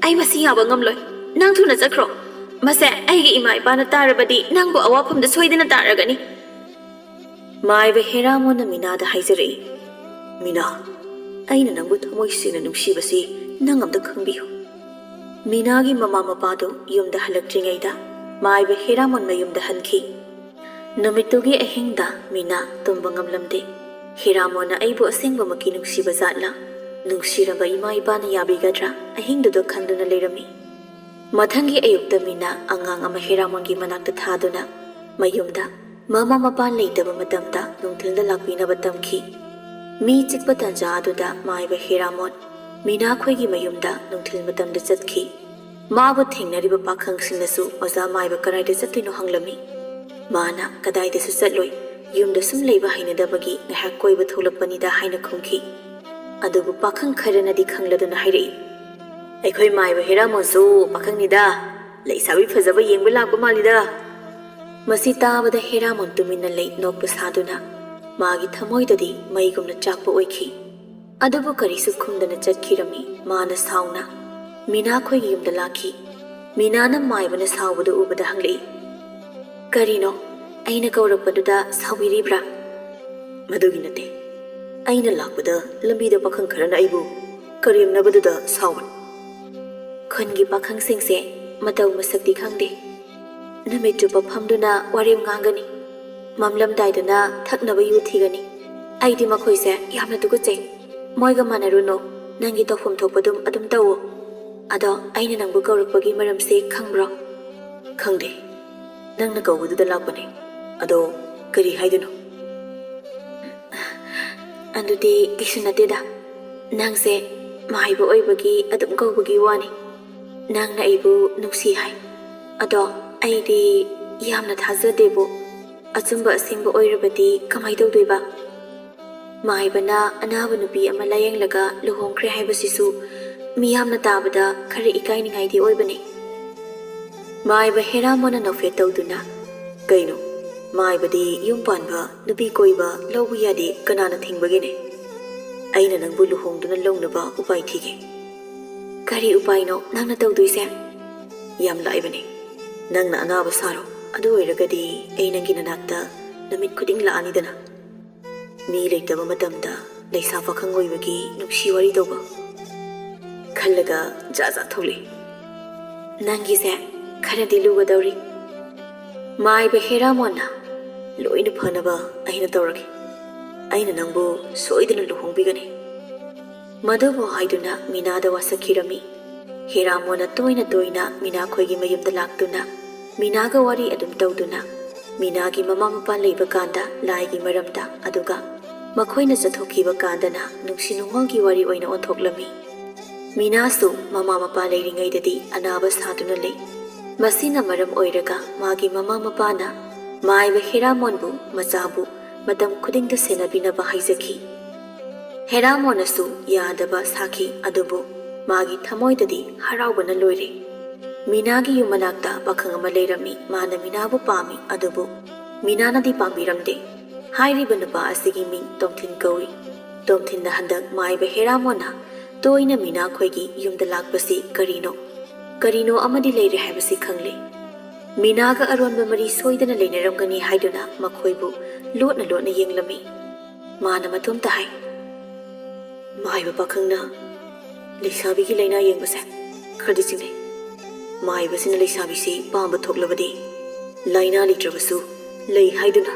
ꯑꯩ ꯃꯁꯤ ꯌꯥꯕ ꯉꯝꯂꯣꯏ꯫ ꯅꯪ ꯊꯨꯅ ꯆꯠꯈ꯭ꯔꯣ꯫ ꯃꯁꯦ ꯑꯩꯒꯤ ꯏꯃꯥ ꯏꯄꯥꯅ ꯇꯥꯔꯕꯗꯤ ꯅꯪꯕꯨ ꯑꯋꯥꯐꯝꯗ ꯁꯣꯏꯗꯅ ꯇꯥꯔꯒꯅꯤ꯫" ꯃꯥꯏꯕ ꯍꯦꯔꯥꯃꯣꯟꯅ ꯃꯤꯅꯥꯗ ꯍꯥꯏꯖꯔꯛꯏ, "ꯃꯤꯅꯥ, ꯑꯩꯅ ꯅꯪꯕꯨ ꯊꯃꯣꯏ ꯁꯦꯡꯅ ꯅꯨꯡꯁꯤꯕꯁꯤ ꯅꯪ ꯑꯝꯇ ꯈꯪꯕꯤꯌꯨ꯫" ꯃꯤꯅꯥꯒꯤ ꯃꯃꯥ ꯃꯄꯥꯗꯨ ꯌꯨꯝꯗ ꯍꯜꯂꯛꯇ꯭ꯔꯤꯉꯩꯗ ꯃꯥꯏꯕ ꯍꯦꯔꯥꯃꯣꯟ ꯃꯌꯨꯝꯗ ꯍꯟꯈꯤ꯫ ꯅꯨꯃꯤꯠꯇꯨꯒꯤ ꯑꯍꯤꯡꯗ ꯃꯤꯅꯥ ꯇꯨꯝꯕ ꯉꯝꯂꯝꯗꯦ꯫ ꯍꯦꯔꯥꯃꯣꯟꯅ ꯑꯩꯕꯨ ꯑꯁꯦꯡꯕꯃꯛꯀꯤ ꯅꯨꯡꯁꯤꯕ ꯖꯥꯠꯂꯥ? ꯅꯨꯡꯁꯤꯔꯕ ꯏꯃꯥ ꯏꯄꯥꯅ ꯌꯥꯕꯤꯒꯗ꯭ꯔꯥ? ꯑꯍꯤꯡꯗꯨꯗ ꯈꯟꯗꯨꯅ ꯂꯩꯔꯝꯃꯤ꯫ ꯃꯊꯪꯒꯤ ꯑꯌꯨꯛꯇ ꯃꯤꯅꯥ ꯑꯉꯥꯡ ꯑꯃ ꯍꯦꯔꯥꯃꯣꯟꯒꯤ ꯃꯅꯥꯛꯇ ꯊꯥꯗꯨꯅ ꯃꯌꯨꯝꯗ ꯃꯃꯥ ꯃꯄꯥ ꯂꯩꯇꯕ ꯃꯇꯝꯗ ꯅꯨꯡꯊꯤꯜꯗ ꯂꯥꯛꯄꯤꯅꯕ ꯇꯝꯈꯤ꯫ ꯃꯤ ꯆꯤꯛꯄ ꯇꯥꯟꯖꯥ ꯑꯗꯨꯗ ꯃꯥꯏꯕ ꯍꯦꯔꯥꯃꯣꯟ ꯃꯤꯅꯥ ꯈꯣꯏꯒꯤ ꯃꯌꯨꯝꯗ ꯅꯨꯡꯊꯤꯜ ꯃꯇꯝꯗ ꯆꯠꯈꯤ꯫ ꯃꯥꯕꯨ ꯊꯦꯡꯅꯔꯤꯕ ꯄꯥꯈꯪꯁꯤꯡꯅꯁꯨ ꯑꯣꯖꯥ ꯃꯥꯏꯕ ꯀꯗꯥꯏꯗ ꯆꯠꯇꯣꯏꯅꯣ ꯍꯪꯂꯝꯃꯤ꯫ ꯃꯥꯅ ꯀꯗꯥꯏꯗꯁꯨ ꯆꯠꯂꯣꯏ, ꯌꯨꯝꯗ ꯁꯨꯝ ꯂꯩꯕ ꯍꯩꯅꯗꯕꯒꯤ ꯉꯥꯏꯍꯥꯛ ꯀꯣꯏꯕ ꯊꯣꯛꯂꯛꯄꯅꯤꯗ ꯍꯥꯏꯅ ꯈꯨꯝꯈꯤ꯫ ꯑꯗꯨꯕꯨ ꯄꯥꯈꯪ ꯈꯔꯅꯗꯤ ꯈꯪꯂꯗꯨꯅ ꯍꯥꯏꯔꯛꯏ, "ꯑꯩꯈꯣꯏ ꯃꯥꯏꯕ ꯍꯦꯔꯥꯃꯣꯟꯁꯨ ꯄꯥꯈꯪꯅꯤꯗ, ꯂꯩꯁꯥꯕꯤ ꯐꯖꯕ ꯌꯦꯡꯕ ꯂꯥꯛꯄ ꯃꯥꯜꯂꯤꯗ"꯫ ꯃꯁꯤ ꯇꯥꯕꯗ ꯍꯦꯔꯥꯃꯣꯟ ꯇꯨꯃꯤꯟꯅ ꯂꯩ, ꯅꯣꯛꯄ ꯁꯥꯗꯨꯅ꯫ ꯃꯥꯒꯤ ꯊꯃꯣꯏꯗꯗꯤ ꯃꯩꯒꯨꯝꯅ ꯆꯥꯛꯄ ꯑꯣꯏꯈꯤ꯫ ꯑꯗꯨꯕꯨ ꯀꯔꯤꯁꯨ ꯈꯨꯝꯗꯅ ꯆꯠꯈꯤꯔꯝꯃꯤ꯫ ꯃꯥꯅ ꯁꯥꯎꯅ ꯃꯤꯅꯥ ꯈꯣꯏꯒꯤ ꯌꯨꯝꯗ ꯂꯥꯛꯈꯤ꯫ ꯃꯤꯅꯥꯅ ꯃꯥꯏꯕꯅ ꯁꯥꯎꯕꯗꯨ ꯎꯕꯗ ꯍꯪꯂꯛꯏ, "ꯀꯔꯤꯅꯣ? ꯑꯩꯅ ꯀꯧꯔꯛꯄꯗꯨꯗ ꯁꯥꯎꯕꯤꯔꯤꯕ꯭ꯔꯥ?" "ꯃꯗꯨꯒꯤ ꯅꯠꯇꯦ꯫ ꯑꯩꯅ ꯂꯥꯛꯄꯗ ꯂꯝꯕꯤꯗ ꯄꯥꯈꯪ ꯈꯔꯅ ꯑꯩꯕꯨ ꯀꯔꯦꯝꯅꯕꯗꯨꯗ ꯁꯥꯎꯕꯅꯤ꯫" ꯈꯨꯟꯒꯤ ꯄꯥꯈꯪꯁꯤꯡꯁꯦ ꯃꯇꯧ ꯃꯁꯛꯇꯤ ꯈꯪꯗꯦ꯫ ꯅꯨꯃꯤꯠ ꯆꯨꯞꯄ ꯐꯝꯗꯨꯅ ꯋꯥꯔꯦꯝ ꯉꯥꯡꯒꯅꯤ꯫ ꯃꯝꯂꯝꯗꯥꯏꯗꯅ ꯊꯛꯅꯕ ꯌꯨ ꯊꯤꯒꯅꯤ꯫ ꯑꯩꯗꯤ ꯃꯈꯣꯏꯁꯦ ꯌꯥꯝꯅ ꯇꯨꯀꯠꯆꯩ꯫ ꯃꯣꯏꯒ ꯃꯥꯟꯅꯔꯨꯅꯨ꯫ ꯅꯪꯒꯤ ꯇꯧꯐꯝ ꯊꯣꯛꯄꯗꯨꯝ ꯑꯗꯨꯝ ꯇꯧꯋꯣ꯫ ꯑꯗꯣ ꯑꯩꯅ ꯅꯪꯕꯨ ꯀꯧꯔꯛꯄꯒꯤ ꯃꯔꯝꯁꯦ ꯈꯪꯕ꯭ꯔꯣ? "ꯈꯪꯗꯦ꯫ ꯅꯪꯅ ꯀꯧꯕꯗꯨꯗ ꯂꯥꯛꯄꯅꯦ꯫ ꯑꯗꯣ ꯀꯔꯤ ꯍꯥꯏꯗꯣꯏꯅꯣ?" "ꯑꯗꯨꯗꯤ ꯀꯩꯁꯨ ꯅꯠꯇꯦꯗ꯫ ꯅꯪꯁꯦ ꯃꯥꯏꯕ ꯑꯣꯏꯕꯒꯤ ꯑꯗꯨꯝ ꯀꯧꯕꯒꯤ ꯋꯥꯅꯤ꯫ ꯅꯪꯅ ꯑꯩꯕꯨ ꯅꯨꯡꯁꯤ ꯍꯥꯏ꯫ ꯑꯗꯣ ꯑꯩꯗꯤ ꯌꯥꯝꯅ ꯊꯥꯖꯗꯦꯕꯨ꯫ ꯑꯆꯨꯝꯕ ꯑꯁꯦꯡꯕ ꯑꯣꯏꯔꯕꯗꯤ ꯀꯃꯥꯏ ꯇꯧꯗꯣꯏꯕ? ꯃꯥꯏꯕꯅ ꯑꯅꯥꯕ ꯅꯨꯄꯤ ꯑꯃ ꯂꯥꯌꯦꯡꯂꯒ ꯂꯨꯍꯣꯡꯈ꯭ꯔꯦ ꯍꯥꯏꯕꯁꯤꯁꯨ ꯃꯤꯌꯥꯝꯅ ꯇꯥꯕꯗ ꯈꯔ ꯏꯀꯥꯏꯅꯤꯡꯉꯥꯏꯗꯤ ꯑꯣꯏꯕꯅꯤ꯫" ꯃꯥꯏꯕ ꯍꯦꯔꯥꯃꯣꯟꯅ ꯅꯣꯛꯐꯦꯠ ꯇꯧꯗꯨꯅ, "ꯀꯩꯅꯣ? ꯃꯥꯏꯕꯗꯤ ꯌꯨꯝ ꯄꯥꯟꯕ, ꯅꯨꯄꯤ ꯀꯣꯏꯕ, ꯂꯧꯕ ꯌꯥꯗꯦ ꯀꯅꯥꯅ ꯊꯤꯡꯕꯒꯦꯅꯦ? ꯑꯩꯅ ꯅꯪꯕꯨ ꯂꯨꯍꯣꯡꯗꯨꯅ ꯂꯧꯅꯕ ꯎꯄꯥꯏ ꯊꯤꯒꯦ꯫" "ꯀꯔꯤ ꯎꯄꯥꯏꯅꯣ ꯅꯪꯅ ꯇꯧꯗꯣꯏꯁꯦ?" "ꯌꯥꯝ ꯂꯥꯏꯕꯅꯦ꯫ ꯅꯪꯅ ꯑꯅꯥꯕ ꯁꯥꯔꯣ꯫ ꯑꯗꯨ ꯑꯣꯏꯔꯒꯗꯤ ꯑꯩ ꯅꯪꯒꯤ ꯅꯅꯥꯛꯇ ꯅꯨꯃꯤꯠ ꯈꯨꯗꯤꯡ ꯂꯥꯛꯑꯅꯤꯗꯅ꯫ ꯃꯤ ꯂꯩꯇꯕ ꯃꯇꯝꯗ ꯂꯩꯁꯥ ꯄꯥꯈꯪ ꯑꯣꯏꯕꯒꯤ ꯅꯨꯡꯁꯤ ꯋꯥꯔꯤ ꯇꯧꯕ ꯈꯜꯂꯒ ꯖꯥꯠ ꯖꯥꯠ ꯊꯣꯛꯂꯛꯏ꯫" "ꯅꯪꯒꯤꯁꯦ ꯈꯔꯗꯤ ꯂꯨꯒꯗꯧꯔꯤ꯫" "ꯃꯥꯏꯕ ꯍꯦꯔꯥꯃꯣꯟꯅ ꯂꯣꯏꯅ ꯐꯅꯕ ꯑꯩꯅ ꯇꯧꯔꯒꯦ꯫" ꯑꯩꯅ ꯅꯪꯕꯨ ꯁꯣꯏꯗꯅ ꯂꯨꯍꯣꯡꯕꯤꯒꯅꯤ꯫ ꯃꯗꯨꯕꯨ ꯍꯥꯏꯗꯨꯅ ꯃꯤꯅꯥꯗ ꯋꯥꯁꯛꯈꯤꯔꯝꯃꯤ꯫ ꯍꯦꯔꯥꯃꯣꯟꯅ ꯇꯣꯏꯅ ꯇꯣꯏꯅ ꯃꯤꯅꯥꯈꯣꯏꯒꯤ ꯃꯌꯨꯝꯗ ꯂꯥꯛꯇꯨꯅ ꯃꯤꯅꯥꯒ ꯋꯥꯔꯤ ꯑꯗꯨꯝ ꯇꯧꯗꯨꯅ, ꯃꯤꯅꯥꯒꯤ ꯃꯃꯥ ꯃꯄꯥ ꯂꯩꯕ ꯀꯥꯟꯗ ꯂꯥꯏꯒꯤ ꯃꯔꯝꯗ, ꯑꯗꯨꯒ ꯃꯈꯣꯏꯅ ꯆꯠꯊꯣꯛꯈꯤꯕ ꯀꯥꯟꯗꯅ ꯅꯨꯡꯁꯤ ꯅꯨꯡꯉꯣꯜꯒꯤ ꯋꯥꯔꯤ ꯑꯣꯏꯅ ꯑꯣꯟꯊꯣꯛꯂꯝꯃꯤ꯫ ꯃꯤꯅꯥꯁꯨ ꯃꯃꯥ ꯃꯄꯥ ꯂꯩꯔꯤꯉꯩꯗꯗꯤ ꯑꯅꯥꯕ ꯁꯥꯗꯨꯅ ꯂꯩ꯫ ꯃꯁꯤꯅ ꯃꯔꯝ ꯑꯣꯏꯔꯒ ꯃꯥꯒꯤ ꯃꯃꯥ ꯃꯄꯥꯅ ꯃꯥꯏꯕ ꯍꯦꯔꯥꯃꯣꯟꯕꯨ ꯃꯆꯥꯕꯨ ꯃꯇꯝ ꯈꯨꯗꯤꯡꯗ ꯁꯦꯟꯅꯕꯤꯅꯕ ꯍꯥꯏꯖꯈꯤ꯫ ꯍꯦꯔꯥꯃꯣꯟꯅꯁꯨ ꯌꯥꯗꯕ ꯁꯥꯈꯤ, ꯑꯗꯨꯕꯨ ꯃꯥꯒꯤ ꯊꯃꯣꯏꯗꯗꯤ ꯍꯔꯥꯎꯕꯅ ꯂꯣꯏꯔꯦ꯫ ꯃꯤꯅꯥꯒꯤ ꯌꯨꯝ ꯃꯅꯥꯛꯇ ꯄꯥꯈꯪ ꯑꯃ ꯂꯩꯔꯝꯃꯤ꯫ ꯃꯥꯅ ꯃꯤꯅꯥꯕꯨ ꯄꯥꯝꯃꯤ, ꯑꯗꯨꯕꯨ ꯃꯤꯅꯥꯅꯗꯤ ꯄꯥꯝꯕꯤꯔꯝꯗꯦ꯫ ꯍꯥꯏꯔꯤꯕ ꯅꯨꯄꯥ ꯑꯁꯤꯒꯤ ꯃꯤꯡ ꯇꯣꯝꯊꯤꯟ ꯀꯧꯏ꯫ ꯇꯣꯝꯊꯤꯟꯅ ꯍꯟꯗꯛ ꯃꯥꯏꯕ ꯍꯦꯔꯥꯃꯣꯟꯅ ꯇꯣꯏꯅ ꯃꯤꯅꯥꯈꯣꯏꯒꯤ ꯌꯨꯝꯗ ꯂꯥꯛꯄꯁꯤ ꯀꯔꯤꯅꯣ, ꯀꯔꯤꯅꯣ ꯑꯃꯗꯤ ꯂꯩꯔꯦ ꯍꯥꯏꯕꯁꯤ ꯈꯪꯂꯦ꯫ ꯃꯤꯅꯥꯒ ꯑꯔꯣꯟꯕ ꯃꯔꯤ ꯁꯣꯏꯗꯅ ꯂꯩꯅꯔꯝꯒꯅꯤ ꯍꯥꯏꯗꯨꯅ ꯃꯈꯣꯏꯕꯨ ꯂꯣꯠꯅ ꯂꯣꯠꯅ ꯌꯦꯡꯂꯝꯃꯤ꯫ ꯃꯥꯅ ꯃꯇꯣꯝꯇ ꯍꯥꯏ, "ꯃꯥꯏꯕ ꯄꯥꯈꯪꯅ ꯂꯩꯁꯥꯕꯤꯒꯤ ꯂꯥꯏꯅꯥ ꯌꯦꯡꯕꯁꯦ ꯈꯔꯗꯤ ꯆꯤꯡꯅꯩ꯫ ꯃꯥꯏꯕꯁꯤꯅ ꯂꯩꯁꯥꯕꯤꯁꯤ ꯄꯥꯝꯕ ꯊꯣꯛꯂꯕꯗꯤ ꯂꯥꯏꯅꯥ ꯂꯩꯇ꯭ꯔꯕꯁꯨ ꯂꯩ ꯍꯥꯏꯗꯨꯅ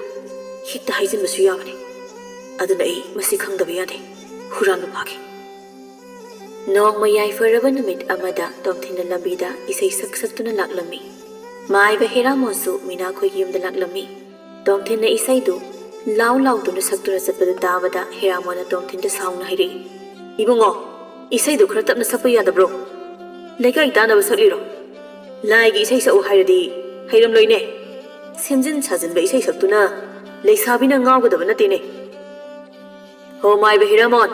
ꯍꯦꯛꯇ ꯍꯥꯏꯖꯤꯟꯕꯁꯨ ꯌꯥꯕꯅꯤ꯫ ꯑꯗꯨꯅ ꯑꯩ ꯃꯁꯤ ꯈꯪꯗꯕ ꯌꯥꯗꯦ꯫ ꯍꯨꯔꯥꯟꯕ ꯐꯥꯒꯦ꯫" ꯅꯣꯡꯃ ꯌꯥꯏꯐꯔꯕ ꯅꯨꯃꯤꯠ ꯑꯃꯗ ꯇꯣꯝꯊꯤꯟꯅ ꯂꯝꯕꯤꯗ ꯏꯁꯩ ꯁꯛ ꯁꯛꯇꯨꯅ ꯂꯥꯛꯂꯝꯃꯤ꯫ ꯃꯥꯏꯕ ꯍꯦꯔꯥꯃꯣꯟꯁꯨ ꯃꯤꯅꯥꯈꯣꯏꯒꯤ ꯌꯨꯝꯗ ꯂꯥꯛꯂꯝꯃꯤ꯫ ꯇꯣꯝꯊꯤꯟꯅ ꯏꯁꯩꯗꯨ ꯂꯥꯎ ꯂꯥꯎꯗꯨꯅ ꯁꯛꯇꯨꯅ ꯆꯠꯄꯗꯨ ꯇꯥꯕꯗ ꯍꯦꯔꯥꯃꯣꯟꯅ ꯇꯣꯝꯊꯤꯟꯗ ꯁꯥꯎꯅ ꯍꯥꯏꯔꯛꯏ, "ꯏꯕꯨꯡꯉꯣ, ꯏꯁꯩꯗꯨ ꯈꯔ ꯇꯞꯅ ꯁꯛꯄ ꯌꯥꯗꯕ꯭ꯔꯣ? ꯂꯩꯀꯥꯏ ꯇꯥꯅꯕ ꯁꯛꯂꯤꯔꯣ? ꯂꯥꯏꯒꯤ ꯏꯁꯩ ꯁꯛꯎ ꯍꯥꯏꯔꯗꯤ ꯍꯩꯔꯝꯂꯣꯏꯅꯦ꯫ ꯁꯦꯝꯖꯤꯟ ꯁꯥꯖꯤꯟꯕ ꯏꯁꯩ ꯁꯛꯇꯨꯅ ꯂꯩꯁꯥꯕꯤꯅ ꯉꯥꯎꯒꯗꯕ ꯅꯠꯇꯦꯅꯦ꯫" "ꯍꯣ ꯃꯥꯏꯕ ꯍꯤꯔꯥꯃꯣꯟ,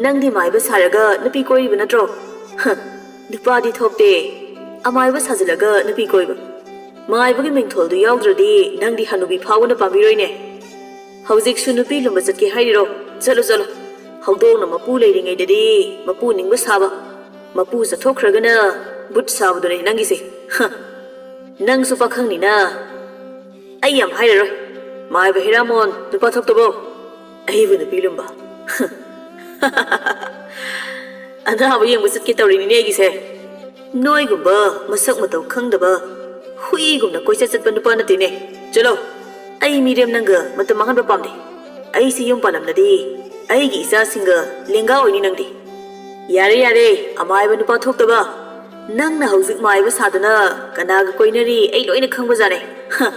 ꯅꯪꯗꯤ ꯃꯥꯏꯕ ꯁꯥꯔꯒ ꯅꯨꯄꯤ ꯀꯣꯏꯔꯤꯕ ꯅꯠꯇ꯭ꯔꯣ? ꯍ, ꯅꯨꯄꯥꯗꯤ ꯊꯣꯛꯇꯦ, ꯑꯃꯥꯏꯕ ꯁꯥꯖꯤꯜꯂꯒ ꯅꯨꯄꯤ ꯀꯣꯏꯕ꯫ ꯃꯥꯏꯕꯒꯤ ꯃꯤꯡꯊꯣꯜꯗꯨ ꯌꯥꯎꯗ꯭ꯔꯗꯤ ꯅꯪꯗꯤ ꯍꯅꯨꯕꯤ ꯐꯥꯎꯕꯅ ꯄꯥꯝꯕꯤꯔꯣꯏꯅꯦ꯫ ꯍꯧꯖꯤꯛꯁꯨ ꯅꯨꯄꯤ ꯂꯨꯝꯕ ꯆꯠꯀꯦ ꯍꯥꯏꯔꯤꯔꯣ? ꯆꯠꯂꯣ, ꯆꯠꯂꯣ꯫ ꯍꯧꯗꯣꯡꯅ ꯃꯄꯨ ꯂꯩꯔꯤꯉꯩꯗꯗꯤ ꯃꯄꯨ ꯅꯤꯡꯕ ꯁꯥꯕ, ꯃꯄꯨ ꯆꯠꯊꯣꯛꯈ꯭ꯔꯒꯅ ꯕꯨꯠ ꯁꯥꯕꯗꯨꯅꯦ ꯅꯪꯒꯤꯁꯦ꯫ ꯍ, ꯅꯪꯁꯨ ꯄꯥꯈꯪꯅꯤꯅ꯫ ꯑꯩ ꯌꯥꯝ ꯍꯥꯏꯔꯔꯣꯏ꯫ ꯃꯥꯏꯕ ꯍꯤꯔꯥꯃꯣꯟ, ꯅꯨꯄꯥ ꯊꯣꯛꯇꯕꯣ? ꯑꯩꯕꯨ ꯅꯨꯄꯤ ꯂꯨꯝꯕ? ꯑꯅꯥꯕ ꯌꯦꯡꯕ ꯆꯠꯀꯦ ꯇꯧꯔꯤꯅꯤꯅꯦ ꯑꯩꯒꯤꯁꯦ꯫ ꯅꯣꯏꯒꯨꯝꯕ ꯃꯁꯛ ꯃꯇꯧ ꯈꯪꯗꯕ ꯍꯨꯏꯒꯨꯝꯅ ꯀꯣꯏꯆꯠ ꯆꯠꯄ ꯅꯨꯄꯥ ꯅꯠꯇꯦꯅꯦ꯫ ꯆꯠꯂꯣ, ꯑꯩ ꯃꯤꯔꯦꯝ ꯅꯪꯒ ꯃꯇꯝ ꯃꯥꯡꯍꯟꯕ ꯄꯥꯝꯗꯦ꯫ ꯑꯩꯁꯤ ꯌꯨꯝ ꯄꯥꯜꯂꯝꯂꯗꯤ ꯑꯩꯒꯤ ꯏꯆꯥꯁꯤꯡꯒ ꯂꯦꯡꯒꯥ ꯑꯣꯏꯅꯤ ꯅꯪꯗꯤ꯫ ꯌꯥꯔꯦ, ꯌꯥꯔꯦ, ꯑꯃꯥꯏꯕ ꯅꯨꯄꯥ ꯊꯣꯛꯇꯕ꯫ ꯅꯪꯅ ꯍꯧꯖꯤꯛ ꯃꯥꯏꯕ ꯁꯥꯗꯨꯅ ꯀꯅꯥꯒ ꯀꯣꯏꯅꯔꯤ ꯑꯩ ꯂꯣꯏꯅ ꯈꯪꯕꯖꯥꯠꯅꯦ꯫ ꯍ,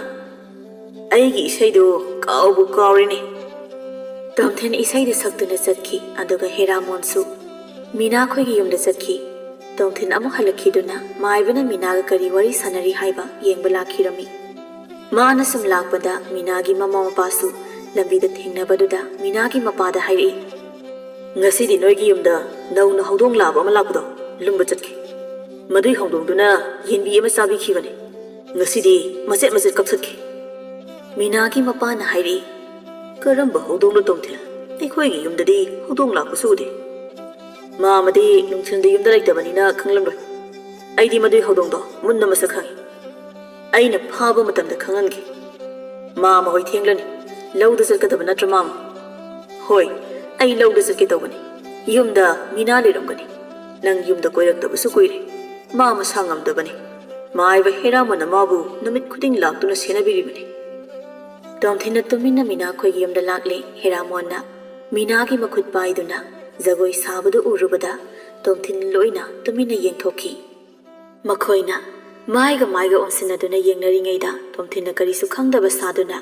ꯑꯩꯒꯤ ꯏꯁꯩꯗꯨ ꯀꯥꯎꯕꯨ ꯀꯥꯎꯔꯦꯅꯦ꯫ ꯇꯣꯝꯊꯤꯟ ꯏꯁꯩꯗꯨ ꯁꯛꯇꯨꯅ ꯆꯠꯈꯤ, ꯑꯗꯨꯒ ꯍꯦꯔꯥꯃꯣꯟꯁꯨ ꯃꯤꯅꯥ ꯈꯣꯏꯒꯤ ꯌꯨꯝꯗ ꯆꯠꯈꯤ꯫ ꯇꯣꯝꯊꯤꯟ ꯑꯃꯨꯛ ꯍꯜꯂꯛꯈꯤꯗꯨꯅ ꯃꯥꯏꯕꯅ ꯃꯤꯅꯥꯒ ꯀꯔꯤ ꯋꯥꯔꯤ ꯁꯥꯟꯅꯔꯤ ꯍꯥꯏꯕ ꯌꯦꯡꯕ ꯂꯥꯛꯈꯤꯔꯝꯃꯤ꯫ ꯃꯥꯅ ꯁꯨꯝ ꯂꯥꯛꯄꯗ ꯃꯤꯅꯥꯒꯤ ꯃꯃꯥ ꯃꯄꯥꯁꯨ ꯂꯝꯕꯤꯗ ꯊꯦꯡꯅꯕꯗꯨꯗ ꯃꯤꯅꯥꯒꯤ ꯃꯄꯥꯗ ꯍꯥꯏꯔꯛꯏ, "ꯉꯁꯤꯗꯤ ꯅꯣꯏꯒꯤ ꯌꯨꯝꯗ ꯅꯧꯅ ꯍꯧꯗꯣꯡ ꯂꯥꯕ ꯑꯃ ꯂꯥꯛꯄꯗꯣ ꯂꯨꯝꯕ ꯆꯠꯈꯤ꯫ ꯃꯗꯨꯏ ꯍꯧꯗꯣꯡꯗꯨꯅ ꯌꯦꯟꯕꯤ ꯑꯃ ꯆꯥꯕꯤꯈꯤꯕꯅꯦ꯫ ꯉꯁꯤꯗꯤ ꯃꯆꯦꯠ ꯃꯆꯦꯠ ꯀꯛꯊꯠꯈꯤ꯫" ꯃꯤꯅꯥꯒꯤ ꯃꯄꯥꯅ ꯍꯥꯏꯔꯛꯏ, "ꯀꯔꯝꯕ ꯍꯧꯗꯣꯡꯅꯣ ꯇꯣꯝꯊꯤꯟ? ꯑꯩꯈꯣꯏꯒꯤ ꯌꯨꯝꯗꯗꯤ ꯍꯧꯗꯣꯡ ꯂꯥꯛꯄꯁꯨ ꯎꯗꯦ꯫ ꯃꯥ ꯑꯃꯗꯤ ꯅꯨꯡꯊꯤꯜꯗ ꯌꯨꯝꯗ ꯂꯩꯇꯕꯅꯤꯅ ꯈꯪꯂꯝꯂꯣꯏ꯫ ꯑꯩꯗꯤ ꯃꯗꯨꯏ ꯍꯧꯗꯣꯡꯗꯣ ꯃꯨꯟꯅ ꯃꯁꯛ ꯈꯪꯏ꯫ ꯑꯩꯅ ꯐꯥꯕ ꯃꯇꯝꯗ ꯈꯪꯍꯟꯒꯦ꯫ ꯃꯥ ꯃꯍꯣꯏ ꯊꯦꯡꯂꯅꯤ꯫ ꯂꯧꯗ ꯆꯠꯀꯗꯕ ꯅꯠꯇ꯭ꯔ, ꯃꯥꯃ?" "ꯍꯣꯏ, ꯑꯩ ꯂꯧꯗ ꯆꯠꯀꯦ ꯇꯧꯕꯅꯤ꯫ ꯌꯨꯝꯗ ꯃꯤꯅꯥ ꯂꯩꯔꯝꯒꯅꯤ꯫ ꯅꯪ ꯌꯨꯝꯗ ꯀꯣꯏꯔꯛꯇꯕꯁꯨ ꯀꯨꯏꯔꯦ꯫ ꯃꯥ ꯃꯁꯥ ꯉꯝꯗꯕꯅꯤ꯫ ꯃꯥꯏꯕ ꯍꯦꯔꯥꯃꯣꯟꯅ ꯃꯥꯕꯨ ꯅꯨꯃꯤꯠ ꯈꯨꯗꯤꯡ ꯂꯥꯛꯇꯨꯅ ꯁꯦꯟꯅꯕꯤꯔꯤꯕꯅꯤ꯫" ꯇꯣꯝꯊꯤꯟꯅ ꯇꯨꯃꯤꯟꯅ ꯃꯤꯅꯥ ꯈꯣꯏꯒꯤ ꯌꯨꯝꯗ ꯂꯥꯛꯂꯦ꯫ ꯍꯦꯔꯥꯃꯣꯟꯅ ꯃꯤꯅꯥꯒꯤ ꯃꯈꯨꯠ ꯄꯥꯏꯗꯨꯅ ꯖꯒꯣꯏ ꯁꯥꯕꯗꯨ ꯎꯔꯨꯕꯗ ꯇꯣꯝꯊꯤꯟ ꯂꯣꯏꯅ ꯇꯨꯃꯤꯟꯅ ꯌꯦꯡꯊꯣꯛꯈꯤ꯫ ꯃꯈꯣꯏꯅ ꯃꯥꯏꯒ ꯃꯥꯏꯒ ꯑꯣꯟꯁꯤꯟꯅꯗꯨꯅ ꯌꯦꯡꯅꯔꯤꯉꯩꯗ ꯇꯣꯝꯊꯤꯟꯅ ꯀꯔꯤꯁꯨ ꯈꯪꯗꯕ ꯁꯥꯗꯨꯅ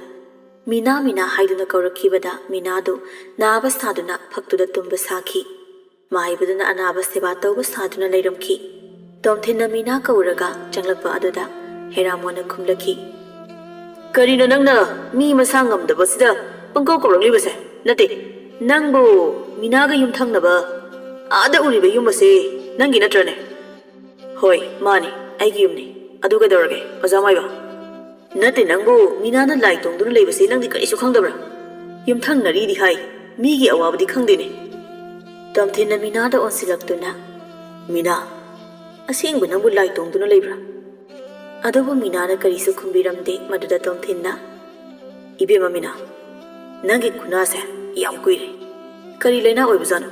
"ꯃꯤꯅꯥ, ꯃꯤꯅꯥ" ꯍꯥꯏꯗꯨꯅ ꯀꯧꯔꯛꯈꯤꯕꯗ ꯃꯤꯅꯥꯗꯨ ꯅꯥꯕ ꯁꯥꯗꯨꯅ ꯐꯛꯇꯨꯗ ꯇꯨꯝꯕ ꯁꯥꯈꯤ꯫ ꯃꯥꯏꯕꯗꯨꯅ ꯑꯅꯥꯕ ꯁꯦꯕꯥ ꯇꯧꯕ ꯁꯥꯗꯨꯅ ꯂꯩꯔꯝꯈꯤ꯫ ꯇꯣꯝꯊꯤꯟꯅ ꯃꯤꯅꯥ ꯀꯧꯔꯒ ꯆꯪꯂꯛꯄ ꯑꯗꯨꯗ ꯍꯦꯔꯥꯃꯣꯟꯅ ꯈꯨꯝꯂꯛꯈꯤ, "ꯀꯔꯤꯅꯣ ꯅꯪꯅ ꯃꯤ ꯃꯁꯥ ꯉꯝꯗꯕꯁꯤꯗ ꯄꯪꯀꯧ ꯀꯧꯔꯛꯂꯤꯕꯁꯦ? ꯅꯠꯇꯦ, ꯅꯪꯕꯨ ꯃꯤꯅꯥꯒ ꯌꯨꯝꯊꯪꯅꯕ ꯑꯥꯗ ꯎꯔꯤꯕ ꯌꯨꯝ ꯑꯁꯤ ꯅꯪꯒꯤ ꯅꯠꯇ꯭ꯔꯅꯦ?" "ꯍꯣꯏ, ꯃꯥꯅꯤ, ꯑꯩꯒꯤ ꯌꯨꯝꯅꯤ꯫ ꯑꯗꯨ ꯀꯩꯗꯧꯔꯒꯦ, ꯑꯣꯖꯥ ꯃꯥꯏꯕ?" "ꯅꯠꯇꯦ, ꯅꯪꯕꯨ ꯃꯤꯅꯥꯅ ꯂꯥꯏ ꯇꯣꯡꯗꯨꯅ ꯂꯩꯕꯁꯤ ꯅꯪꯗꯤ ꯀꯔꯤꯁꯨ ꯈꯪꯗꯕ꯭ꯔꯥ? ꯌꯨꯝꯊꯪꯅꯔꯤꯗꯤ ꯍꯥꯏ, ꯃꯤꯒꯤ ꯑꯋꯥꯕꯗꯤ ꯈꯪꯗꯦꯅꯦ꯫" ꯇꯣꯝꯊꯤꯟꯅ ꯃꯤꯅꯥꯗ ꯑꯣꯟꯁꯤꯜꯂꯛꯇꯨꯅ, "ꯃꯤꯅꯥ, ꯑꯁꯦꯡꯕ ꯅꯪꯕꯨ ꯂꯥꯏ ꯇꯣꯡꯗꯨꯅ ꯂꯩꯕ꯭ꯔꯥ?" ꯑꯗꯨꯕꯨ ꯃꯤꯅꯥꯅ ꯀꯔꯤꯁꯨ ꯈꯨꯝꯕꯤꯔꯝꯗꯦ꯫ ꯃꯗꯨꯗ ꯇꯣꯝꯊꯤꯟꯅ, "ꯏꯕꯦꯝꯃ ꯃꯤꯅꯥ, ꯅꯪꯒꯤ ꯈꯨꯅꯥꯁꯦ ꯌꯥꯝ ꯀꯨꯏꯔꯦ꯫ ꯀꯔꯤ ꯂꯥꯏꯅꯥ ꯑꯣꯏꯕꯖꯥꯠꯅꯣ?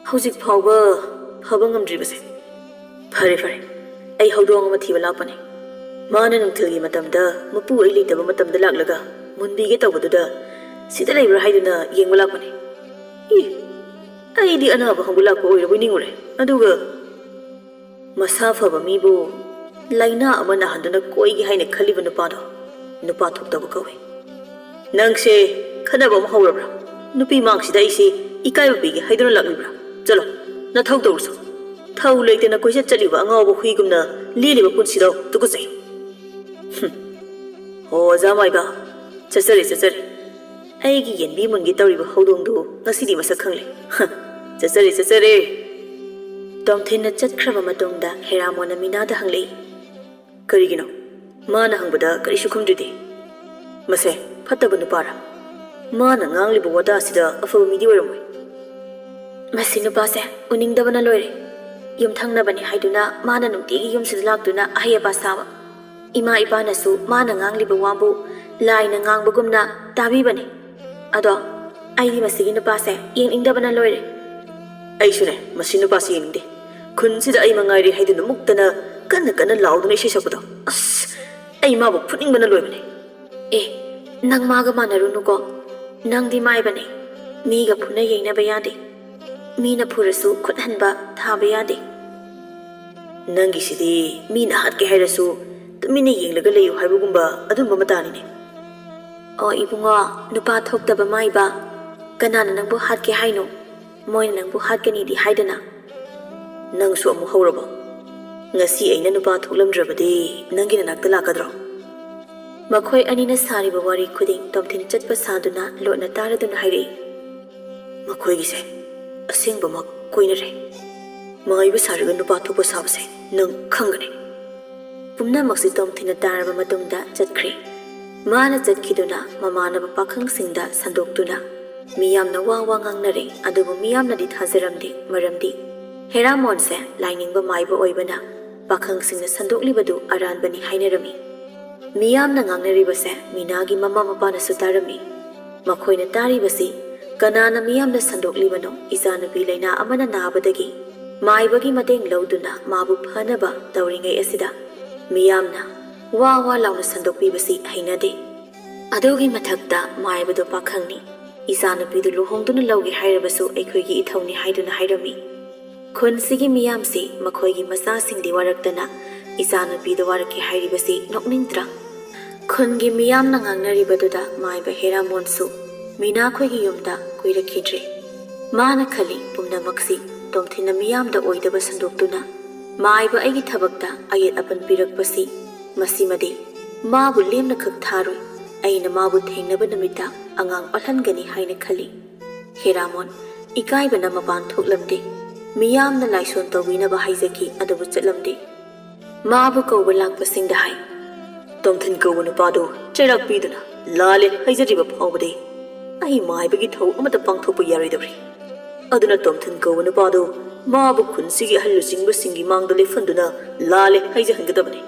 ꯍꯧꯖꯤꯛ ꯐꯥꯎꯕ ꯐꯕ ꯉꯝꯗ꯭ꯔꯤꯕꯁꯦ? ꯐꯔꯦ, ꯐꯔꯦ, ꯑꯩ ꯍꯧꯗꯣꯡ ꯑꯃ ꯊꯤꯕ ꯂꯥꯛꯄꯅꯦ꯫ ꯃꯥꯅ ꯅꯨꯡꯊꯤꯜꯒꯤ ꯃꯇꯝꯗ ꯃꯄꯨ ꯑꯩ ꯂꯩꯇꯕ ꯃꯇꯝꯗ ꯂꯥꯛꯂꯒ ꯃꯨꯟꯕꯤꯒꯦ ꯇꯧꯕꯗꯨꯗ ꯁꯤꯗ ꯂꯩꯕ꯭ꯔꯥ ꯍꯥꯏꯗꯨꯅ ꯌꯦꯡꯕ ꯂꯥꯛꯄꯅꯦ꯫ ꯏ, ꯑꯩꯗꯤ ꯑꯅꯥꯕ ꯍꯪꯕ ꯂꯥꯛꯄ ꯑꯣꯏꯔꯕꯣꯏ ꯅꯤꯡꯉꯨꯔꯦ꯫ ꯑꯗꯨꯒ ꯃꯁꯥ ꯐꯕ ꯃꯤꯕꯨ ꯂꯥꯏꯅꯥ ꯑꯃ ꯅꯥꯍꯟꯗꯨꯅ ꯀꯣꯏꯒꯦ ꯍꯥꯏꯅ ꯈꯜꯂꯤꯕ ꯅꯨꯄꯥꯗꯣ ꯅꯨꯄꯥ ꯊꯣꯛꯇꯕ ꯀꯧꯏ꯫ ꯅꯪꯁꯦ ꯈꯠꯅꯕ ꯑꯃ ꯍꯧꯔꯕ꯭ꯔꯥ? ꯅꯨꯄꯤ ꯃꯥꯡꯁꯤꯗ ꯑꯩꯁꯦ ꯏꯀꯥꯏꯕ ꯄꯤꯒꯦ ꯍꯥꯏꯗꯨꯅ ꯂꯥꯛꯂꯤꯕ꯭ꯔꯥ? ꯆꯠꯂꯣ, ꯅꯊꯧ ꯇꯧꯔꯨꯁꯣ꯫ ꯊꯧ ꯂꯩꯇꯅ ꯀꯣꯏꯆꯠ ꯆꯠꯂꯤꯕ ꯑꯉꯥꯎꯕ ꯍꯨꯏꯒꯨꯝꯅ ꯂꯦꯜꯂꯤꯕ ꯄꯨꯟꯁꯤꯗꯣ ꯇꯨꯀꯠꯆꯩ꯫ ꯍꯨꯝ꯫ ꯍꯣ, ꯑꯣꯖꯥ ꯃꯥꯏꯕ, ꯆꯠꯆꯔꯦ, ꯆꯠꯆꯔꯦ꯫ ꯑꯩꯒꯤ ꯌꯦꯟꯕꯤ ꯃꯨꯟꯒꯦ ꯇꯧꯔꯤꯕ ꯍꯧꯗꯣꯡꯗꯨ ꯉꯁꯤꯗꯤ ꯃꯁꯛ ꯈꯪꯂꯦ꯫ ꯍ, ꯆꯠꯆꯔꯦ, ꯆꯠꯆꯔꯦ꯫ ꯇꯣꯝꯊꯤꯟꯅ ꯆꯠꯈ꯭ꯔꯕ ꯃꯇꯨꯡꯗ ꯍꯦꯔꯥꯃꯣꯟꯅ ꯃꯤꯅꯥꯗ ꯍꯪꯂꯛꯏ, "ꯀꯔꯤꯒꯤꯅꯣ? ꯃꯥꯅ ꯍꯪꯕꯗ ꯀꯔꯤꯁꯨ ꯈꯨꯝꯗ꯭ꯔꯤꯗꯤ? ꯃꯁꯦ ꯐꯠꯇꯕ ꯅꯨꯄꯥꯔꯥ? ꯃꯥꯅ ꯉꯥꯡꯂꯤꯕ ꯋꯥꯇꯥꯁꯤꯗ ꯑꯐꯕ ꯃꯤꯗꯤ ꯑꯣꯏꯔꯝꯃꯣꯏ꯫" "ꯃꯁꯤ ꯅꯨꯄꯥꯁꯦ ꯎꯅꯤꯡꯗꯕꯅ ꯂꯣꯏꯔꯦ꯫ ꯌꯨꯝꯊꯪꯅꯕꯅꯤ ꯍꯥꯏꯗꯨꯅ ꯃꯥꯅ ꯅꯨꯡꯇꯤꯒꯤ ꯌꯨꯝꯁꯤꯗ ꯂꯥꯛꯇꯨꯅ ꯑꯍꯩ ꯑꯄꯥ ꯁꯥꯕ꯫ ꯏꯃꯥ ꯏꯄꯥꯅꯁꯨ ꯃꯥꯅ ꯉꯥꯡꯂꯤꯕ ꯋꯥꯕꯨ ꯂꯥꯏꯅ ꯉꯥꯡꯕꯒꯨꯝꯅ ꯇꯥꯕꯤꯕꯅꯤ꯫ ꯑꯗꯣ ꯑꯩꯗꯤ ꯃꯁꯤꯒꯤ ꯅꯨꯄꯥꯁꯦ ꯌꯦꯡꯅꯤꯡꯗꯕꯅ ꯂꯣꯏꯔꯦ꯫" "ꯑꯩꯁꯨꯅꯦ, ꯃꯁꯤ ꯅꯨꯄꯥꯁꯤ ꯌꯦꯡꯅꯤꯡꯗꯦ꯫ ꯈꯨꯟꯁꯤꯗ ꯑꯩ ꯃꯉꯥꯏꯔꯦ ꯍꯥꯏꯗꯨꯅ ꯃꯨꯛꯇꯅ ꯀꯟꯅ ꯀꯟꯅ ꯂꯥꯎꯗꯨꯅ ꯏꯁꯩ ꯁꯛꯄꯗꯣ꯫ ꯑꯁ, ꯑꯩ ꯃꯥꯕꯨ ꯐꯨꯅꯤꯡꯕꯅ ꯂꯣꯏꯕꯅꯦ꯫" "ꯑꯦ, ꯅꯪ ꯃꯥꯒ ꯃꯥꯟꯅꯔꯨꯅꯨꯀꯣ꯫ ꯅꯪꯗꯤ ꯃꯥꯏꯕꯅꯦ꯫ ꯃꯤꯒ ꯐꯨꯅ ꯌꯩꯅꯕ ꯌꯥꯗꯦ꯫ ꯃꯤꯅ ꯐꯨꯔꯁꯨ ꯈꯨꯠ ꯍꯟꯕ ꯊꯥꯕ ꯌꯥꯗꯦ꯫" "ꯅꯪꯒꯤꯁꯤꯗꯤ ꯃꯤꯅ ꯍꯥꯠꯀꯦ ꯍꯥꯏꯔꯁꯨ ꯇꯨꯃꯤꯟꯅ ꯌꯦꯡꯂꯒ ꯂꯩꯌꯨ ꯍꯥꯏꯕꯒꯨꯝꯕ ꯑꯗꯨꯝꯕ ꯃꯇꯥꯅꯤꯅꯦ꯫" "ꯑꯣ ꯏꯕꯨꯡꯉꯣ, ꯅꯨꯄꯥ ꯊꯣꯛꯇꯕ ꯃꯥꯏꯕ, ꯀꯅꯥꯅ ꯅꯪꯕꯨ ꯍꯥꯠꯀꯦ ꯍꯥꯏꯅꯣ? ꯃꯣꯏꯅ ꯅꯪꯕꯨ ꯍꯥꯠꯀꯅꯤꯗꯤ ꯍꯥꯏꯗꯅ꯫" "ꯅꯪꯁꯨ ꯑꯃꯨꯛ ꯍꯧꯔꯕꯣ? ꯉꯁꯤ ꯑꯩꯅ ꯅꯨꯄꯥ ꯊꯣꯛꯂꯝꯗ꯭ꯔꯕꯗꯤ ꯅꯪꯒꯤ ꯅꯅꯥꯛꯇ ꯂꯥꯛꯀꯗ꯭ꯔꯣ?" ꯃꯈꯣꯏ ꯑꯅꯤꯅ ꯁꯥꯔꯤꯕ ꯋꯥꯔꯤ ꯈꯨꯗꯤꯡ ꯇꯣꯝꯊꯤꯟ ꯆꯠꯄ ꯁꯥꯗꯨꯅ ꯂꯣꯠꯅ ꯇꯥꯔꯗꯨꯅ ꯍꯥꯏꯔꯛꯏ, "ꯃꯈꯣꯏꯒꯤꯁꯦ ꯑꯁꯦꯡꯕꯃꯛ ꯀꯣꯏꯅꯔꯦ꯫ ꯃꯥꯏꯕ ꯁꯥꯔꯒ ꯅꯨꯄꯥ ꯊꯣꯛꯄ ꯁꯥꯕꯁꯦ ꯅꯪ ꯈꯪꯒꯅꯤ꯫" ꯄꯨꯝꯅꯃꯛꯁꯤ ꯇꯣꯝꯊꯤꯟꯅ ꯇꯥꯔꯕ ꯃꯇꯨꯡꯗ ꯆꯠꯈ꯭ꯔꯦ꯫ ꯃꯥꯅ ꯆꯠꯈꯤꯗꯨꯅ ꯃꯃꯥꯟꯅꯕ ꯄꯥꯈꯪꯁꯤꯡꯗ ꯁꯟꯗꯣꯛꯇꯨꯅ ꯃꯤꯌꯥꯝꯅ ꯋꯥ ꯋꯥ ꯉꯥꯡꯅꯔꯦ, ꯑꯗꯨꯕꯨ ꯃꯤꯌꯥꯝꯅꯗꯤ ꯊꯥꯖꯔꯝꯗꯦ, ꯃꯔꯝꯗꯤ ꯍꯦꯔꯥꯃꯣꯟꯁꯦ ꯂꯥꯏꯅꯤꯡꯕ ꯃꯥꯏꯕ ꯑꯣꯏꯕꯅ ꯄꯥꯈꯪꯁꯤꯡꯅ ꯁꯟꯗꯣꯛꯂꯤꯕꯗꯨ ꯑꯔꯥꯟꯕꯅꯤ ꯍꯥꯏꯅꯔꯝꯃꯤ꯫ ꯃꯤꯌꯥꯝꯅ ꯉꯥꯡꯅꯔꯤꯕꯁꯦ ꯃꯤꯅꯥꯒꯤ ꯃꯃꯥ ꯃꯄꯥꯅꯁꯨ ꯇꯥꯔꯝꯃꯤ꯫ ꯃꯈꯣꯏꯅ ꯇꯥꯔꯤꯕꯁꯤ, "ꯀꯅꯥꯅ ꯃꯤꯌꯥꯝꯅ ꯁꯟꯗꯣꯛꯂꯤꯕꯅꯣ? ꯏꯆꯥꯅꯨꯄꯤ ꯂꯥꯏꯅꯥ ꯑꯃꯅ ꯅꯥꯕꯗꯒꯤ ꯃꯥꯏꯕꯒꯤ ꯃꯇꯦꯡ ꯂꯧꯗꯨꯅ ꯃꯥꯕꯨ ꯐꯅꯕ ꯇꯧꯔꯤꯉꯩ ꯑꯁꯤꯗ ꯃꯤꯌꯥꯝꯅ ꯋꯥ ꯋꯥ ꯂꯥꯎꯅ ꯁꯟꯗꯣꯛꯄꯤꯕꯁꯤ ꯍꯩꯅꯗꯦ꯫" ꯑꯗꯨꯒꯤ ꯃꯊꯛꯇ ꯃꯥꯏꯕꯗꯨ ꯄꯥꯈꯪꯅꯤ꯫ ꯏꯆꯥꯅꯨꯄꯤꯗꯨ ꯂꯨꯍꯣꯡꯗꯨꯅ ꯂꯧꯒꯦ ꯍꯥꯏꯔꯕꯁꯨ ꯑꯩꯈꯣꯏꯒꯤ ꯏꯊꯧꯅꯤ ꯍꯥꯏꯗꯨꯅ ꯍꯥꯏꯔꯝꯃꯤ꯫ ꯈꯨꯟꯁꯤꯒꯤ ꯃꯤꯌꯥꯝꯁꯤ ꯃꯈꯣꯏꯒꯤ ꯃꯆꯥꯁꯤꯡꯗꯤ ꯋꯥꯔꯛꯇꯅ ꯏꯆꯥꯅꯨꯄꯤꯗ ꯋꯥꯔꯛꯀꯦ ꯍꯥꯏꯔꯤꯕꯁꯤ ꯅꯣꯛꯅꯤꯡꯗ꯭ꯔꯥ? ꯈꯨꯟꯒꯤ ꯃꯤꯌꯥꯝꯅ ꯉꯥꯡꯅꯔꯤꯕꯗꯨꯗ ꯃꯥꯏꯕ ꯍꯦꯔꯥꯃꯣꯟꯁꯨ ꯃꯤꯅꯥꯈꯣꯏꯒꯤ ꯌꯨꯝꯗ ꯀꯨꯏꯔꯛꯈꯤꯗ꯭ꯔꯦ꯫ ꯃꯥꯅ ꯈꯜꯂꯤ, ꯄꯨꯝꯅꯃꯛꯁꯤ ꯇꯣꯝꯊꯤꯟꯅ ꯃꯤꯌꯥꯝꯗ ꯑꯣꯏꯗꯕ ꯁꯟꯗꯣꯛꯇꯨꯅ ꯃꯥꯏꯕ ꯑꯩꯒꯤ ꯊꯕꯛꯇ ꯑꯌꯦꯠ ꯑꯄꯟ ꯄꯤꯔꯛꯄꯁꯤ, ꯃꯁꯤꯃꯗꯤ ꯃꯥꯕꯨ ꯂꯦꯝꯅ ꯈꯛ ꯊꯥꯔꯣꯏ꯫ ꯑꯩꯅ ꯃꯥꯕꯨ ꯊꯦꯡꯅꯕ ꯅꯨꯃꯤꯠꯇ ꯑꯉꯥꯡ ꯑꯣꯜꯍꯟꯒꯅꯤ ꯍꯥꯏꯅ ꯈꯜꯂꯤ꯫ ꯍꯦꯔꯥꯃꯣꯟ ꯏꯀꯥꯏꯕꯅ ꯃꯄꯥꯟ ꯊꯣꯛꯂꯝꯗꯦ꯫ ꯃꯤꯌꯥꯝꯅ ꯂꯥꯏꯁꯣꯟ ꯇꯧꯕꯤꯅꯕ ꯍꯥꯏꯖꯈꯤ, ꯑꯗꯨꯕꯨ ꯆꯠꯂꯝꯗꯦ꯫ ꯃꯥꯕꯨ ꯀꯧꯕ ꯂꯥꯛꯄꯁꯤꯡꯗ ꯍꯥꯏ, "ꯇꯣꯝꯊꯤꯟ ꯀꯧꯕ ꯅꯨꯄꯥꯗꯨ ꯆꯩꯔꯥꯛ ꯄꯤꯗꯨꯅ ꯂꯥꯜꯂꯦ ꯍꯥꯏꯖꯔꯤꯕ ꯐꯥꯎꯕꯗꯤ ꯑꯩ ꯃꯥꯏꯕꯒꯤ ꯊꯧ ꯑꯃꯠꯇ ꯄꯥꯡꯊꯣꯛꯄ ꯌꯥꯔꯣꯏꯗꯧꯔꯤ꯫ ꯑꯗꯨꯅ ꯇꯣꯝꯊꯤꯟ ꯀꯧꯕ ꯅꯨꯄꯥꯗꯨ ꯃꯥꯕꯨ ꯈꯨꯟꯁꯤꯒꯤ ꯑꯍꯜ ꯂꯨꯆꯤꯡꯕꯁꯤꯡꯒꯤ ꯃꯥꯡꯗ ꯂꯦꯞꯍꯟꯗꯨꯅ ꯂꯥꯜꯂꯦ ꯍꯥꯏꯖꯍꯟꯒꯗꯕꯅꯤ꯫"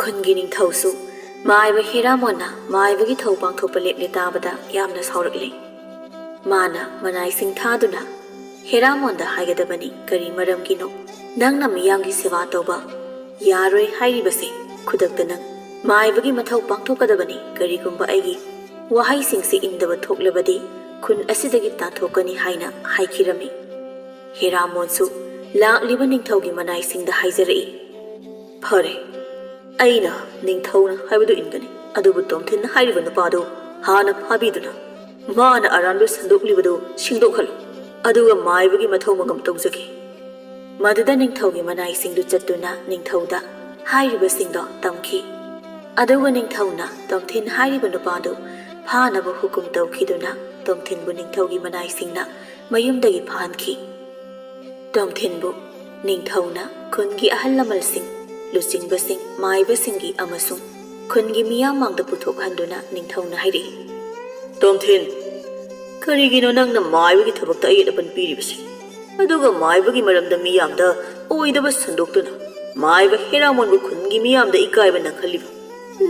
ꯈꯨꯟꯒꯤ ꯅꯤꯡꯊꯧꯁꯨ ꯃꯥꯏꯕ ꯍꯦꯔꯥꯃꯣꯟꯅ ꯃꯥꯏꯕꯒꯤ ꯊꯧ ꯄꯥꯡꯊꯣꯛꯄ ꯂꯦꯞꯂꯦ ꯇꯥꯕꯗ ꯌꯥꯝꯅ ꯁꯥꯎꯔꯛꯂꯦ꯫ ꯃꯥꯅ ꯃꯅꯥꯏꯁꯤꯡ ꯊꯥꯗꯨꯅ ꯍꯦꯔꯥꯃꯣꯟꯗ ꯍꯥꯏꯒꯗꯕꯅꯤ, "ꯀꯔꯤ ꯃꯔꯝꯒꯤꯅꯣ ꯅꯪꯅ ꯃꯤꯌꯥꯝꯒꯤ ꯁꯦꯕꯥ ꯇꯧꯕ ꯌꯥꯔꯣꯏ ꯍꯥꯏꯔꯤꯕꯁꯦ? ꯈꯨꯗꯛꯇ ꯅꯪ ꯃꯥꯏꯕꯒꯤ ꯃꯊꯧ ꯄꯥꯡꯊꯣꯛꯀꯗꯕꯅꯤ꯫ ꯀꯔꯤꯒꯨꯝꯕ ꯑꯩꯒꯤ ꯋꯥꯍꯩꯁꯤꯡꯁꯤ ꯏꯟꯗꯕ ꯊꯣꯛꯂꯕꯗꯤ ꯈꯨꯟ ꯑꯁꯤꯗꯒꯤ ꯇꯥꯟꯊꯣꯛꯀꯅꯤ" ꯍꯥꯏꯅ ꯍꯥꯏꯈꯤꯔꯝꯃꯤ꯫ ꯍꯦꯔꯥꯃꯣꯟꯁꯨ ꯂꯥꯛꯂꯤꯕ ꯅꯤꯡꯊꯧꯒꯤ ꯃꯅꯥꯏꯁꯤꯡꯗ ꯍꯥꯏꯖꯔꯛꯏ, "ꯐꯔꯦ, ꯑꯩꯅ ꯅꯤꯡꯊꯧꯅ ꯍꯥꯏꯕꯗꯨ ꯏꯟꯒꯅꯤ, ꯑꯗꯨꯕꯨ ꯇꯣꯝꯊꯤꯟꯅ ꯍꯥꯏꯔꯤꯕ ꯅꯨꯄꯥꯗꯨ ꯍꯥꯟꯅ ꯐꯥꯕꯤꯗꯨꯅ ꯃꯥꯅ ꯑꯔꯥꯟꯕ ꯁꯟꯗꯣꯛꯂꯤꯕꯗꯨ ꯁꯦꯡꯗꯣꯛꯍꯜꯂꯨ, ꯑꯗꯨꯒ ꯃꯥꯏꯕꯒꯤ ꯃꯊꯧ ꯃꯉꯝ ꯇꯧꯖꯒꯦ꯫" ꯃꯗꯨꯗ ꯅꯤꯡꯊꯧꯒꯤ ꯃꯅꯥꯏꯁꯤꯡꯗꯨ ꯆꯠꯇꯨꯅ ꯅꯤꯡꯊꯧꯗ ꯍꯥꯏꯔꯤꯕꯁꯤꯡꯗꯣ ꯇꯝꯈꯤ꯫ ꯑꯗꯨꯒ ꯅꯤꯡꯊꯧꯅ ꯇꯣꯝꯊꯤꯟ ꯍꯥꯏꯔꯤꯕ ꯅꯨꯄꯥꯗꯨ ꯐꯥꯅꯕ ꯍꯨꯀꯨꯝ ꯇꯧꯈꯤꯗꯨꯅ ꯇꯣꯝꯊꯤꯟꯕꯨ ꯅꯤꯡꯊꯧꯒꯤ ꯃꯅꯥꯏꯁꯤꯡꯅ ꯃꯌꯨꯝꯗꯒꯤ ꯐꯥꯍꯟꯈꯤ꯫ ꯇꯣꯝꯊꯤꯟꯕꯨ ꯅꯤꯡꯊꯧꯅ ꯈꯨꯟꯒꯤ ꯑꯍꯜ ꯂꯃꯟꯁꯤꯡ, ꯂꯨꯆꯤꯡꯕꯁꯤꯡ, ꯃꯥꯏꯕꯁꯤꯡꯒꯤ ꯑꯃꯁꯨꯡ ꯈꯨꯟꯒꯤ ꯃꯤꯌꯥꯝ ꯃꯥꯡꯗ ꯄꯨꯊꯣꯛꯍꯟꯗꯨꯅ ꯅꯤꯡꯊꯧꯅ ꯍꯥꯏꯔꯛꯏ, "ꯇꯣꯝꯊꯤꯟ, ꯀꯔꯤꯒꯤꯅꯣ ꯅꯪꯅ ꯃꯥꯏꯕꯒꯤ ꯊꯕꯛꯇ ꯑꯌꯦꯠ ꯑꯄꯟ ꯄꯤꯔꯤꯕꯁꯦ? ꯑꯗꯨꯒ ꯃꯥꯏꯕꯒꯤ ꯃꯔꯝꯗ ꯃꯤꯌꯥꯝꯗ ꯑꯣꯏꯗꯕ ꯁꯟꯗꯣꯛꯇꯨꯅ ꯃꯥꯏꯕ ꯍꯦꯔꯥꯃꯣꯟꯕꯨ ꯈꯨꯟꯒꯤ ꯃꯤꯌꯥꯝꯗ ꯏꯀꯥꯏꯕ ꯅꯪꯍꯜꯂꯤꯕ?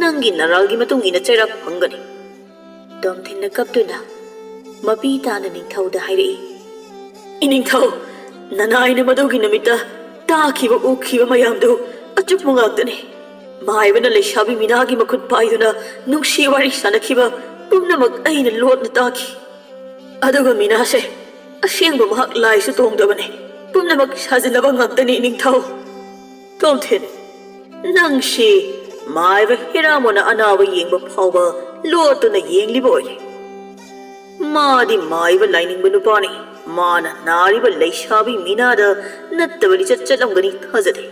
ꯅꯪꯒꯤ ꯅꯔꯥꯜꯒꯤ ꯃꯇꯨꯡ ꯏꯟꯅ ꯆꯩꯔꯥꯛ ꯐꯪꯒꯅꯤ꯫" ꯇꯣꯝꯊꯤꯟꯅ ꯀꯞꯇꯨꯅ ꯃꯄꯤ ꯇꯥꯅ ꯅꯤꯡꯊꯧꯗ ꯍꯥꯏꯔꯛꯏ, "ꯏꯅꯤꯡꯊꯧ, ꯅꯅꯥꯏꯅ ꯃꯗꯨꯒꯤ ꯅꯨꯃꯤꯠꯇ ꯇꯥꯈꯤꯕ ꯎꯈꯤꯕ ꯃꯌꯥꯝꯗꯨ ꯑꯆꯨꯝꯕ ꯉꯥꯛꯇꯅꯤ꯫ ꯃꯥꯏꯕꯅ ꯂꯩꯁꯥꯕꯤ ꯃꯤꯅꯥꯒꯤ ꯃꯈꯨꯠ ꯄꯥꯏꯗꯨꯅ ꯅꯨꯡꯁꯤ ꯋꯥꯔꯤ ꯁꯥꯟꯅꯈꯤꯕ ꯄꯨꯝꯅꯃꯛ ꯑꯩꯅ ꯂꯣꯠꯅ ꯇꯥꯈꯤ꯫ ꯑꯗꯨꯒ ꯃꯤꯅꯥꯁꯦ ꯑꯁꯦꯡꯕ ꯃꯍꯥꯛ ꯂꯥꯏꯁꯨ ꯇꯣꯡꯗꯕꯅꯦ꯫ ꯄꯨꯝꯅꯃꯛ ꯁꯥꯖꯤꯟꯅꯕ ꯉꯥꯛꯇꯅꯤ, ꯏꯅꯤꯡꯊꯧ꯫ ꯇꯣꯝꯊꯤꯟ, ꯅꯪꯁꯤ ꯃꯥꯏꯕ ꯍꯤꯔꯥꯃꯣꯟꯅ ꯑꯅꯥꯕ ꯌꯦꯡꯕ ꯐꯥꯎꯕ ꯂꯣꯠꯇꯨꯅ ꯌꯦꯡꯂꯤꯕ ꯑꯣꯏꯔꯦ꯫ ꯃꯥꯗꯤ ꯃꯥꯏꯕ ꯂꯥꯏꯅꯤꯡꯕ ꯅꯨꯄꯥꯅꯤ꯫ ꯃꯥꯅ ꯅꯥꯔꯤꯕ ꯂꯩꯁꯥꯕꯤ ꯃꯤꯅꯥꯗ ꯅꯠꯇꯕ ꯂꯤꯆꯠ ꯆꯠꯂꯝꯒꯅꯤ ꯊꯥꯖꯗꯦ꯫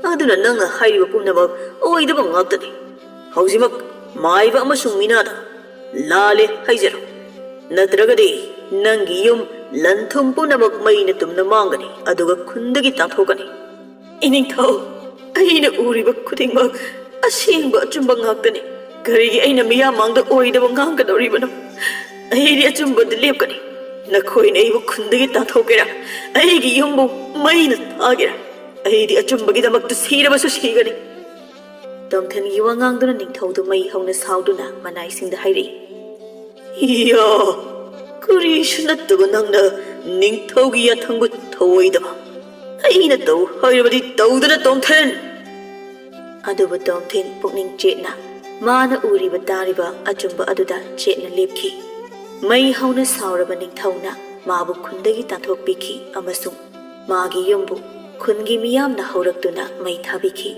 ꯑꯗꯨꯅ ꯅꯪꯅ ꯍꯥꯏꯔꯤꯕ ꯄꯨꯝꯅꯃꯛ ꯑꯣꯏꯗꯕ ꯉꯥꯛꯇꯅꯤ꯫ ꯍꯧꯖꯤꯛꯃꯛ ꯃꯥꯏꯕ ꯑꯃꯁꯨꯡ ꯃꯤꯅꯥꯗ ꯂꯥꯜꯂꯦ ꯍꯥꯏꯖꯔꯣ, ꯅꯠꯇ꯭ꯔꯒꯗꯤ ꯅꯪꯒꯤ ꯌꯨꯝ ꯂꯟ ꯊꯨꯝ ꯄꯨꯝꯅꯃꯛ ꯃꯩꯅ ꯇꯨꯝꯅ ꯃꯥꯡꯒꯅꯤ, ꯑꯗꯨꯒ ꯈꯨꯟꯗꯒꯤ ꯇꯥꯟꯊꯣꯛꯀꯅꯤ꯫ ꯏꯅꯤꯡꯊꯧ, ꯑꯩꯅ ꯎꯔꯤꯕ ꯈꯨꯗꯤꯡꯃꯛ ꯑꯁꯦꯡꯕ ꯑꯆꯨꯝꯕ ꯉꯥꯛꯇꯅꯤ꯫ ꯀꯔꯤꯒꯤ ꯑꯩꯅ ꯃꯤꯌꯥꯝ ꯃꯥꯡꯗ ꯑꯣꯏꯗꯕ ꯉꯥꯡꯒꯗꯧꯔꯤꯕꯅꯣ? ꯑꯩꯗꯤ ꯑꯆꯨꯝꯕꯗ ꯂꯦꯞꯀꯅꯤ꯫ ꯅꯈꯣꯏꯅ ꯑꯩꯕꯨ ꯈꯨꯟꯗꯒꯤ ꯇꯥꯟꯊꯣꯛꯀꯦꯔꯥ, ꯑꯩꯒꯤ ꯌꯨꯝꯕꯨ ꯃꯩꯅ ꯊꯥꯒꯦꯔꯥ, ꯑꯩꯗꯤ ꯑꯆꯨꯝꯕꯒꯤꯗꯃꯛꯇ ꯁꯤꯔꯕꯁꯨ ꯁꯤꯒꯅꯤ꯫ ꯇꯣꯝꯊꯤꯟꯒꯤ ꯋꯥꯉꯥꯡꯗꯨꯅ ꯅꯤꯡꯊꯧꯗꯨ ꯃꯩ ꯍꯧꯅ ꯁꯥꯎꯗꯨꯅ ꯃꯅꯥꯏꯁꯤꯡꯗ ꯍꯥꯏꯔꯛꯏ, "ꯏꯌꯥ! ꯀꯔꯤꯁꯨ ꯅꯠꯇꯕ ꯅꯪꯅ ꯅꯤꯡꯊꯧꯒꯤ ꯌꯥꯊꯪꯕꯨ ꯊꯧꯑꯣꯏꯗꯕ? ꯑꯩꯅ ꯇꯧ ꯍꯥꯏꯔꯕꯗꯤ ꯇꯧꯗꯅ, ꯇꯣꯝꯊꯤꯟ!" ꯑꯗꯨꯕꯨ ꯇꯣꯝꯊꯤꯟ ꯄꯨꯛꯅꯤꯡ ꯆꯦꯠꯅ ꯃꯥꯅ ꯎꯔꯤꯕ ꯇꯥꯔꯤꯕ ꯑꯆꯨꯝꯕ ꯑꯗꯨꯗ ꯆꯦꯠꯅ ꯂꯦꯞꯈꯤ꯫ ꯃꯩ ꯍꯧꯅ ꯁꯥꯎꯔꯕ ꯅꯤꯡꯊꯧꯅ ꯃꯥꯕꯨ ꯈꯨꯟꯗꯒꯤ ꯇꯥꯟꯊꯣꯛꯄꯤꯈꯤ ꯑꯃꯁꯨꯡ ꯃꯥꯒꯤ ꯌꯨꯝꯕꯨ ꯈꯨꯟꯒꯤ ꯃꯤꯌꯥꯝꯅ ꯍꯧꯔꯛꯇꯨꯅ ꯃꯩ ꯊꯥꯕꯤꯈꯤ꯫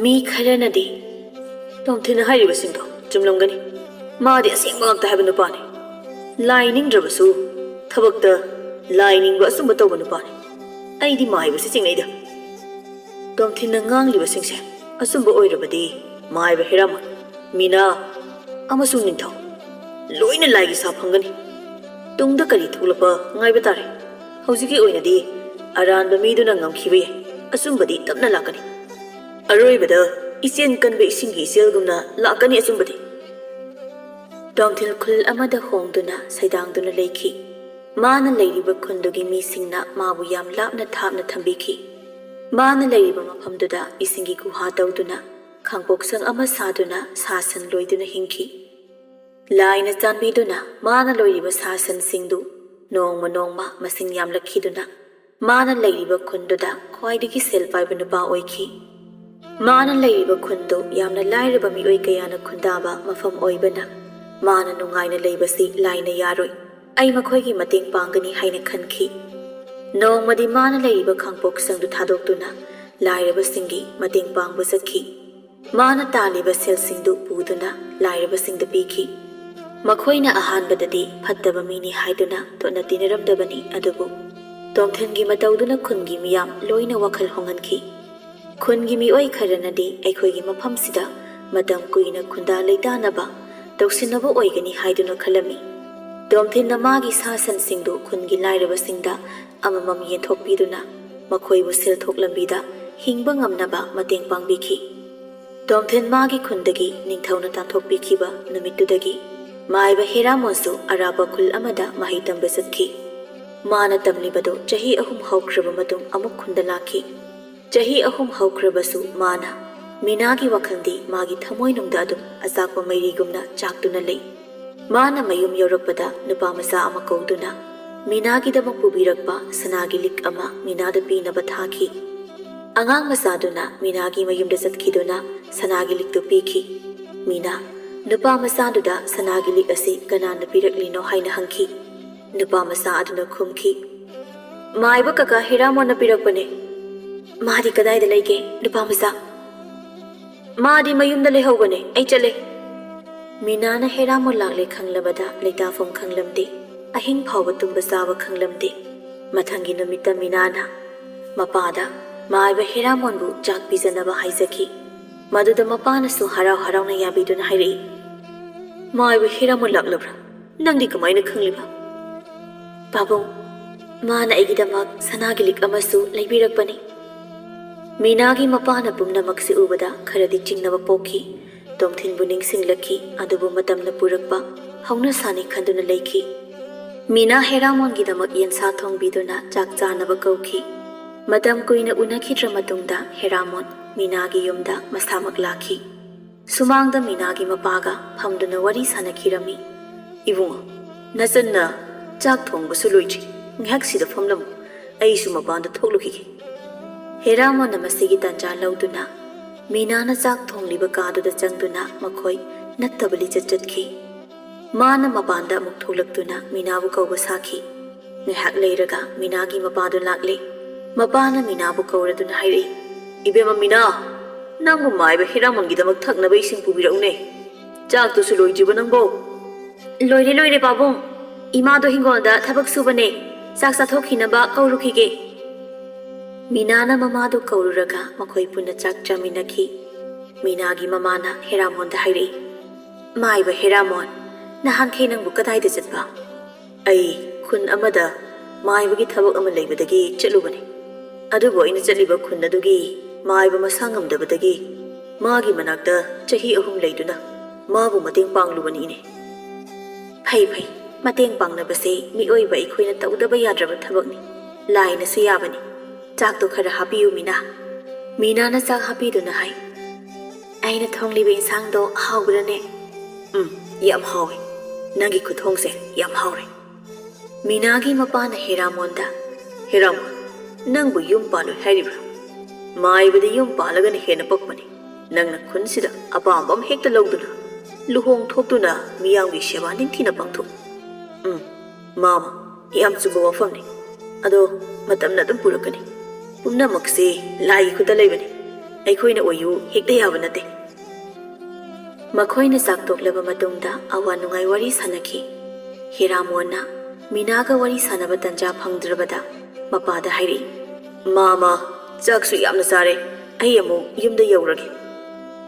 ꯃꯤ ꯈꯔꯅꯗꯤ, "ꯇꯣꯝꯊꯤꯟꯅ ꯍꯥꯏꯔꯤꯕꯁꯤꯡꯗꯣ ꯆꯨꯝꯂꯝꯒꯅꯤ꯫ ꯃꯥꯗꯤ ꯑꯁꯦꯡꯕ ꯉꯥꯛꯇ ꯍꯥꯏꯕ ꯅꯨꯄꯥꯅꯤ꯫ ꯂꯥꯏ ꯅꯤꯡꯗ꯭ꯔꯕꯁꯨ ꯊꯕꯛꯇ ꯂꯥꯏ ꯅꯤꯡꯕ ꯑꯆꯨꯝꯕ ꯇꯧꯕ ꯅꯨꯄꯥꯅꯤ꯫ ꯑꯩꯗꯤ ꯃꯥꯏꯕꯁꯤ ꯆꯤꯡꯅꯩꯗ꯫ ꯇꯣꯝꯊꯤꯟꯅ ꯉꯥꯡꯂꯤꯕꯁꯤꯡꯁꯦ ꯑꯆꯨꯝꯕ ꯑꯣꯏꯔꯕꯗꯤ ꯃꯥꯏꯕ ꯍꯦꯔꯥꯃꯣꯟ, ꯃꯤꯅꯥ ꯑꯃꯁꯨꯡ ꯅꯤꯡꯊꯧ ꯂꯣꯏꯅ ꯂꯥꯏꯒꯤ ꯁꯥ ꯐꯪꯒꯅꯤ꯫ ꯇꯨꯡꯗ ꯀꯔꯤ ꯊꯣꯛꯂꯛꯄ ꯉꯥꯏꯕ ꯇꯥꯔꯦ꯫ ꯍꯧꯖꯤꯛꯀꯤ ꯑꯣꯏꯅꯗꯤ ꯑꯔꯥꯟꯕ ꯃꯤꯗꯨꯅ ꯉꯝꯈꯤꯕ ꯌꯥꯏ꯫ ꯑꯆꯨꯝꯕꯗꯤ ꯇꯞꯅ ꯂꯥꯛꯀꯅꯤ꯫ ꯑꯔꯣꯏꯕꯗ ꯏꯆꯦꯜ ꯀꯟꯕ ꯏꯁꯤꯡꯒꯤ ꯏꯆꯦꯜꯒꯨꯝꯅ ꯂꯥꯛꯀꯅꯤ ꯑꯆꯨꯝꯕꯗꯤ꯫" ꯇꯣꯝꯊꯤꯟ ꯈꯨꯜ ꯑꯃꯗ ꯍꯣꯡꯗꯨꯅ ꯁꯩꯗꯥꯡꯗꯨꯅ ꯂꯩꯈꯤ꯫ ꯃꯥꯅ ꯂꯩꯔꯤꯕ ꯈꯨꯟꯗꯨꯒꯤ ꯃꯤꯁꯤꯡꯅ ꯃꯥꯕꯨ ꯌꯥꯝ ꯂꯥꯞꯅ ꯊꯥꯞꯅ ꯊꯝꯕꯤꯈꯤ꯫ ꯃꯥꯅ ꯂꯩꯔꯤꯕ ꯃꯐꯝꯗꯨꯗ ꯏꯁꯤꯡꯒꯤ ꯒꯨꯍꯥ ꯇꯧꯗꯨꯅ ꯈꯥꯡꯄꯣꯛꯁꯪ ꯑꯃ ꯁꯥꯗꯨꯅ ꯁꯥ ꯁꯟ ꯂꯣꯏꯗꯨꯅ ꯍꯤꯡꯈꯤ꯫ ꯂꯥꯏꯅ ꯆꯥꯟꯕꯤꯗꯨꯅ ꯃꯥꯅ ꯂꯣꯏꯔꯤꯕ ꯁꯥ ꯁꯟꯁꯤꯡꯗꯨ ꯅꯣꯡꯃ ꯅꯣꯡꯃ ꯃꯁꯤꯡ ꯌꯥꯝꯂꯛꯈꯤꯗꯨꯅ ꯃꯥꯅ ꯂꯩꯔꯤꯕ ꯈꯨꯟꯗꯨꯗ ꯈ꯭ꯋꯥꯏꯗꯒꯤ ꯁꯦꯜ ꯄꯥꯏꯕ ꯅꯨꯄꯥ ꯑꯣꯏꯈꯤ꯫ ꯃꯥꯅ ꯂꯩꯔꯤꯕ ꯈꯨꯟꯗꯨ ꯌꯥꯝꯅ ꯂꯥꯏꯔꯕ ꯃꯤꯑꯣꯏ ꯀꯌꯥꯅ ꯈꯨꯟꯗꯥꯕ ꯃꯐꯝ ꯑꯣꯏꯕꯅ, ꯃꯥꯅ ꯅꯨꯡꯉꯥꯏꯅ ꯂꯩꯕꯁꯤ ꯂꯥꯏꯅ ꯌꯥꯔꯣꯏ꯫ ꯑꯩ ꯃꯈꯣꯏꯒꯤ ꯃꯇꯦꯡ ꯄꯥꯡꯒꯅꯤ ꯍꯥꯏꯅ ꯈꯟꯈꯤ꯫ ꯅꯣꯡꯃꯗꯤ ꯃꯥꯅ ꯂꯩꯔꯤꯕ ꯈꯥꯡꯄꯣꯛꯁꯪꯗꯨ ꯊꯥꯗꯣꯛꯇꯨꯅ ꯂꯥꯏꯔꯕꯁꯤꯡꯒꯤ ꯃꯇꯦꯡ ꯄꯥꯡꯕ ꯆꯠꯈꯤ꯫ ꯃꯥꯅ ꯇꯥꯜꯂꯤꯕ ꯁꯦꯜꯁꯤꯡꯗꯨ ꯄꯨꯗꯨꯅ ꯂꯥꯏꯔꯕꯁꯤꯡꯗ ꯄꯤꯈꯤ꯫ ꯃꯈꯣꯏꯅ ꯑꯍꯥꯟꯕꯗꯗꯤ ꯐꯠꯇꯕ ꯃꯤꯅꯤ ꯍꯥꯏꯗꯨꯅ ꯇꯣꯠꯅ ꯇꯤꯟꯅꯔꯝꯗꯕꯅꯤ, ꯑꯗꯨꯕꯨ ꯇꯣꯝꯊꯤꯟꯒꯤ ꯃꯇꯧꯗꯨꯅ ꯈꯨꯟꯒꯤ ꯃꯤꯌꯥꯝ ꯂꯣꯏꯅ ꯋꯥꯈꯜ ꯍꯣꯡꯍꯟꯈꯤ꯫ ꯈꯨꯟꯒꯤ ꯃꯤꯑꯣꯏ ꯈꯔꯅꯗꯤ ꯑꯩꯈꯣꯏꯒꯤ ꯃꯐꯝꯁꯤꯗ ꯃꯇꯝ ꯀꯨꯏꯅ ꯈꯨꯟꯗꯥ ꯂꯩꯇꯥꯅꯕ ꯇꯧꯁꯤꯟꯅꯕ ꯑꯣꯏꯒꯅꯤ ꯍꯥꯏꯗꯨꯅ ꯈꯜꯂꯝꯃꯤ꯫ ꯇꯣꯝꯊꯤꯟꯅ ꯃꯥꯒꯤ ꯁꯥ ꯁꯟꯁꯤꯡꯗꯨ ꯈꯨꯟꯒꯤ ꯂꯥꯏꯔꯕꯁꯤꯡꯗ ꯑꯃꯃꯝ ꯌꯦꯟꯊꯣꯛꯄꯤꯗꯨꯅ ꯃꯈꯣꯏꯕꯨ ꯁꯦꯜꯊꯣꯛ ꯂꯝꯕꯤꯗ ꯍꯤꯡꯕ ꯉꯝꯅꯕ ꯃꯇꯦꯡ ꯄꯥꯡꯕꯤꯈꯤ꯫ ꯇꯣꯝꯊꯤꯟ ꯃꯥꯒꯤ ꯈꯨꯟꯗꯒꯤ ꯅꯤꯡꯊꯧꯅ ꯇꯥꯟꯊꯣꯛꯄꯤꯈꯤꯕ ꯅꯨꯃꯤꯠꯇꯨꯗꯒꯤ ꯃꯥꯏꯕ ꯍꯦꯔꯥꯃꯣꯟꯁꯨ ꯑꯔꯥꯞꯄ ꯈꯨꯜ ꯑꯃꯗ ꯃꯍꯩ ꯇꯝꯕ ꯆꯠꯈꯤ꯫ ꯃꯥꯅ ꯇꯝꯂꯤꯕꯗꯨ ꯆꯍꯤ ꯑꯍꯨꯝ ꯍꯧꯈ꯭ꯔꯕ ꯃꯇꯨꯡ ꯑꯃꯨꯛ ꯈꯨꯟꯗ ꯂꯥꯛꯈꯤ꯫ ꯆꯍꯤ ꯑꯍꯨꯝ ꯍꯧꯈ꯭ꯔꯕꯁꯨ ꯃꯥꯅ, ꯃꯤꯅꯥꯒꯤ ꯋꯥꯈꯜꯗꯤ ꯃꯥꯒꯤ ꯊꯃꯣꯏꯅꯨꯡꯗ ꯑꯗꯨꯝ ꯑꯆꯥꯛꯄ ꯃꯩꯔꯤꯒꯨꯝꯅ ꯆꯥꯛꯇꯨꯅ ꯂꯩ꯫ ꯃꯥꯅ ꯃꯌꯨꯝ ꯌꯧꯔꯛꯄꯗ ꯅꯨꯄꯥ ꯃꯆꯥ ꯑꯃ ꯀꯧꯗꯨꯅ ꯃꯤꯅꯥꯒꯤꯗꯃꯛ ꯄꯨꯕꯤꯔꯛꯄ ꯁꯅꯥꯒꯤ ꯂꯤꯛ ꯑꯃ ꯃꯤꯅꯥꯗ ꯄꯤꯅꯕ ꯊꯥꯈꯤ꯫ ꯑꯉꯥꯡ ꯃꯆꯥꯗꯨꯅ ꯃꯤꯅꯥꯒꯤ ꯃꯌꯨꯝꯗ ꯆꯠꯈꯤꯗꯨꯅ ꯁꯅꯥꯒꯤ ꯂꯤꯛꯇꯨ ꯄꯤꯈꯤ꯫ ꯃꯤꯅꯥ, ꯅꯨꯄꯥ ꯃꯆꯥꯗꯨꯗ ꯁꯅꯥꯒꯤ ꯂꯤꯛ ꯑꯁꯤ ꯀꯅꯥꯅ ꯄꯤꯔꯛꯂꯤꯅꯣ ꯍꯥꯏꯅ ꯍꯪꯈꯤ꯫ ꯅꯨꯄꯥ ꯃꯆꯥ ꯑꯗꯨꯅ ꯈꯨꯝꯈꯤ, "ꯃꯥꯏꯕ ꯀꯀꯥ ꯍꯦꯔꯥꯃꯣꯟꯅ ꯄꯤꯔꯛꯄꯅꯦ꯫ ꯃꯥꯗꯤ ꯀꯗꯥꯏꯗ ꯂꯩꯒꯦ, ꯅꯨꯄꯥ ꯃꯆꯥ?" "ꯃꯥꯗꯤ ꯃꯌꯨꯝꯗ ꯂꯩꯍꯧꯕꯅꯦ, ꯑꯩ ꯆꯠꯂꯦ꯫" ꯃꯤꯅꯥꯅ ꯍꯦꯔꯥꯃꯣꯟ ꯂꯥꯛꯂꯦ ꯈꯪꯂꯕꯗ ꯂꯩꯇꯥꯐꯝ ꯈꯪꯂꯝꯗꯦ꯫ ꯑꯍꯤꯡ ꯐꯥꯎꯕ ꯇꯨꯝꯕ ꯆꯥꯕ ꯈꯪꯂꯝꯗꯦ꯫ ꯃꯊꯪꯒꯤ ꯅꯨꯃꯤꯠꯇ ꯃꯤꯅꯥꯅ ꯃꯄꯥꯗ ꯃꯥꯏꯕ ꯍꯦꯔꯥꯃꯣꯟꯕꯨ ꯆꯥꯛ ꯄꯤꯖꯅꯕ ꯍꯥꯏꯖꯈꯤ꯫ ꯃꯗꯨꯗ ꯃꯄꯥꯅꯁꯨ ꯍꯔꯥꯎ ꯍꯔꯥꯎꯅ ꯌꯥꯕꯤꯗꯨꯅ ꯍꯥꯏꯔꯛꯏ, "ꯃꯥꯏꯕ ꯍꯦꯔꯥꯃꯣꯟ ꯂꯥꯛꯂꯕ꯭ꯔꯥ? ꯅꯪꯗꯤ ꯀꯃꯥꯏꯅ ꯈꯪꯂꯤꯕ?" "ꯄꯥꯕꯨꯡ, ꯃꯥꯅ ꯑꯩꯒꯤꯗꯃꯛ ꯁꯅꯥꯒꯤ ꯂꯤꯛ ꯑꯃꯁꯨ ꯂꯩꯕꯤꯔꯛꯄꯅꯤ꯫" ꯃꯤꯅꯥꯒꯤ ꯃꯄꯥꯅ ꯄꯨꯝꯅꯃꯛꯁꯤ ꯎꯕꯗ ꯈꯔꯗꯤ ꯆꯤꯡꯅꯕ ꯄꯣꯛꯈꯤ꯫ ꯇꯣꯝꯊꯤꯟꯕꯨ ꯅꯤꯡꯁꯤꯡꯂꯛꯈꯤ, ꯑꯗꯨꯕꯨ ꯃꯇꯝꯅ ꯄꯨꯔꯛꯄ ꯍꯧꯅꯁꯥꯅꯤ ꯈꯟꯗꯨꯅ ꯂꯩꯈꯤ꯫ ꯃꯤꯅꯥ ꯍꯦꯔꯥꯃꯣꯟꯒꯤꯗꯃꯛ ꯌꯦꯟꯁꯥ ꯊꯣꯡꯕꯤꯗꯨꯅ ꯆꯥꯛ ꯆꯥꯅꯕ ꯀꯧꯈꯤ꯫ ꯃꯇꯝ ꯀꯨꯏꯅ ꯎꯅꯈꯤꯗ꯭ꯔ ꯃꯇꯨꯡꯗ ꯍꯦꯔꯥꯃꯣꯟ ꯃꯤꯅꯥꯒꯤ ꯌꯨꯝꯗ ꯃꯁꯥꯃꯛ ꯂꯥꯛꯈꯤ꯫ ꯁꯨꯃꯥꯡꯗ ꯃꯤꯅꯥꯒꯤ ꯃꯄꯥꯒ ꯐꯝꯗꯨꯅ ꯋꯥꯔꯤ ꯁꯥꯟꯅꯈꯤꯔꯝꯃꯤ꯫ "ꯏꯕꯨꯡꯉꯣ, ꯅꯆꯟꯅ ꯆꯥꯛ ꯊꯣꯡꯕꯁꯨ ꯂꯣꯏꯗ꯭ꯔꯤ, ꯉꯥꯏꯍꯥꯛ ꯁꯤꯗ ꯐꯝꯂꯝꯃꯨ, ꯑꯩꯁꯨ ꯃꯄꯥꯟꯗ ꯊꯣꯛꯂꯨꯈꯤꯒꯦ꯫" ꯍꯦꯔꯥꯃꯣꯟꯅ ꯃꯁꯤꯒꯤ ꯇꯥꯟꯖꯥ ꯂꯧꯗꯨꯅ ꯃꯤꯅꯥꯅ ꯆꯥꯛ ꯊꯣꯡꯂꯤꯕ ꯀꯥꯗꯨꯗ ꯆꯪꯗꯨꯅ ꯃꯈꯣꯏ ꯅꯠꯇꯕ ꯂꯤꯆꯠ ꯆꯠꯈꯤ꯫ ꯃꯥꯅ ꯃꯄꯥꯟꯗ ꯑꯃꯨꯛ ꯊꯣꯛꯂꯛꯇꯨꯅ ꯃꯤꯅꯥꯕꯨ ꯀꯧꯕ ꯁꯥꯈꯤ꯫ ꯉꯥꯏꯍꯥꯛ ꯂꯩꯔꯒ ꯃꯤꯅꯥꯒꯤ ꯃꯄꯥꯗꯨ ꯂꯥꯛꯂꯦ꯫ ꯃꯄꯥꯅ ꯃꯤꯅꯥꯕꯨ ꯀꯧꯔꯗꯨꯅ ꯍꯥꯏꯔꯛꯏ, "ꯏꯕꯦꯝꯃ ꯃꯤꯅꯥ, ꯅꯪꯕꯨ ꯃꯥꯏꯕ ꯍꯦꯔꯥꯃꯣꯟꯒꯤꯗꯃꯛ ꯊꯛꯅꯕ ꯏꯁꯤꯡ ꯄꯨꯕꯤꯔꯛꯎꯅꯦ꯫ ꯆꯥꯛꯇꯨꯁꯨ ꯂꯣꯏꯗ꯭ꯔꯤꯕ ꯅꯪꯕꯣ?" "ꯂꯣꯏꯔꯦ, ꯂꯣꯏꯔꯦ ꯄꯥꯕꯨꯡ꯫ ꯏꯃꯥꯗꯣ ꯍꯤꯡꯒꯣꯜꯗ ꯊꯕꯛ ꯁꯨꯕꯅꯦ꯫ ꯆꯥꯛ ꯆꯥꯊꯣꯛꯈꯤꯅꯕ ꯀꯧꯔꯨꯈꯤꯒꯦ꯫" ꯃꯤꯅꯥꯅ ꯃꯃꯥꯗꯨ ꯀꯧꯔꯨꯔꯒ ꯃꯈꯣꯏ ꯄꯨꯟꯅ ꯆꯥꯛ ꯆꯥꯃꯤꯟꯅꯈꯤ꯫ ꯃꯤꯅꯥꯒꯤ ꯃꯃꯥꯅ ꯍꯦꯔꯥꯃꯣꯟꯗ ꯍꯥꯏꯔꯛꯏ, "ꯃꯥꯏꯕ ꯍꯦꯔꯥꯃꯣꯟ, ꯅꯍꯥꯟꯈꯩ ꯅꯪꯕꯨ ꯀꯗꯥꯏꯗ ꯆꯠꯄ?" "ꯑꯩ ꯈꯨꯟ ꯑꯃꯗ ꯃꯥꯏꯕꯒꯤ ꯊꯕꯛ ꯑꯃ ꯂꯩꯕꯗꯒꯤ ꯆꯠꯂꯨꯕꯅꯤ꯫ ꯑꯗꯨꯕꯨ ꯑꯩꯅ ꯆꯠꯂꯤꯕ ꯈꯨꯟ ꯑꯗꯨꯒꯤ ꯃꯥꯏꯕ ꯃꯁꯥ ꯉꯝꯗꯕꯗꯒꯤ ꯃꯥꯒꯤ ꯃꯅꯥꯛꯇ ꯆꯍꯤ ꯑꯍꯨꯝ ꯂꯩꯗꯨꯅ ꯃꯥꯕꯨ ꯃꯇꯦꯡ ꯄꯥꯡꯂꯨꯕꯅꯤ ꯏꯅꯦ꯫" "ꯐꯩ ꯐꯩ, ꯃꯇꯦꯡ ꯄꯥꯡꯅꯕꯁꯦ ꯃꯤꯑꯣꯏꯕ ꯑꯩꯈꯣꯏꯅ ꯇꯧꯗꯕ ꯌꯥꯗ꯭ꯔꯕ ꯊꯕꯛꯅꯤ꯫ ꯂꯥꯏꯅꯁꯨ ꯌꯥꯕꯅꯤ꯫ ꯆꯥꯛꯇꯣ ꯈꯔ ꯍꯥꯞꯄꯤꯌꯨ ꯃꯤꯅꯥ꯫" ꯃꯤꯅꯥꯅ ꯆꯥꯛ ꯍꯥꯞꯄꯤꯗꯨꯅ ꯍꯥꯏ, "ꯑꯩꯅ ꯊꯣꯡꯂꯤꯕ ꯏꯟꯁꯥꯡꯗꯣ ꯍꯥꯎꯕ꯭ꯔꯅꯦ?" "ꯎꯝ, ꯌꯥꯝ ꯍꯥꯎꯋꯦ꯫ ꯅꯪꯒꯤ ꯈꯨꯊꯣꯡꯁꯦ ꯌꯥꯝ ꯍꯥꯎꯔꯦ꯫" ꯃꯤꯅꯥꯒꯤ ꯃꯄꯥꯅ ꯍꯦꯔꯥꯃꯣꯟꯗ, "ꯍꯦꯔꯥꯃꯣꯟ, ꯅꯪꯕꯨ ꯌꯨꯝ ꯄꯥꯜꯂꯣꯏ ꯍꯥꯏꯔꯤꯕ꯭ꯔꯥ? ꯃꯥꯏꯕꯗꯤ ꯌꯨꯝ ꯄꯥꯜꯂꯒꯅ ꯍꯦꯟꯅ ꯄꯛꯄꯅꯤ꯫ ꯅꯪꯅ ꯈꯨꯟꯁꯤꯗ ꯑꯄꯥꯝꯕ ꯑꯃ ꯍꯦꯛꯇ ꯂꯧꯗꯨꯅ ꯂꯨꯍꯣꯡ ꯊꯣꯛꯇꯨꯅ ꯃꯤꯌꯥꯝꯒꯤ ꯁꯦꯕꯥ ꯅꯤꯡꯊꯤꯅ ꯄꯥꯡꯊꯣꯛꯎ꯫" "ꯎꯝ, ꯃꯥꯃ, ꯌꯥꯝ ꯆꯨꯝꯕ ꯋꯥꯐꯝꯅꯤ꯫ ꯑꯗꯣ ꯃꯇꯝꯅ ꯑꯗꯨꯝ ꯄꯨꯔꯛꯀꯅꯤ꯫ ꯄꯨꯝꯅꯃꯛꯁꯦ ꯂꯥꯏꯒꯤ ꯈꯨꯠꯇ ꯂꯩꯕꯅꯤ꯫ ꯑꯩꯈꯣꯏꯅ ꯑꯣꯏꯌꯨ ꯍꯦꯛꯇ ꯌꯥꯕ ꯅꯠꯇꯦ꯫" ꯃꯈꯣꯏꯅ ꯆꯥꯛ ꯇꯣꯛꯂꯕ ꯃꯇꯨꯡꯗ ꯑꯋꯥ ꯅꯨꯡꯉꯥꯏ ꯋꯥꯔꯤ ꯁꯥꯟꯅꯈꯤ꯫ ꯍꯦꯔꯥꯃꯣꯟꯅ ꯃꯤꯅꯥꯒ ꯋꯥꯔꯤ ꯁꯥꯟꯅꯕ ꯇꯟꯖꯥ ꯐꯪꯗ꯭ꯔꯕꯗ ꯃꯄꯥꯗ ꯍꯥꯏꯔꯛꯏ, "ꯃꯥꯃ, ꯆꯥꯛꯁꯨ ꯌꯥꯝꯅ ꯆꯥꯔꯦ, ꯑꯩ ꯑꯃꯨꯛ ꯌꯨꯝꯗ ꯌꯧꯔꯒꯦ꯫"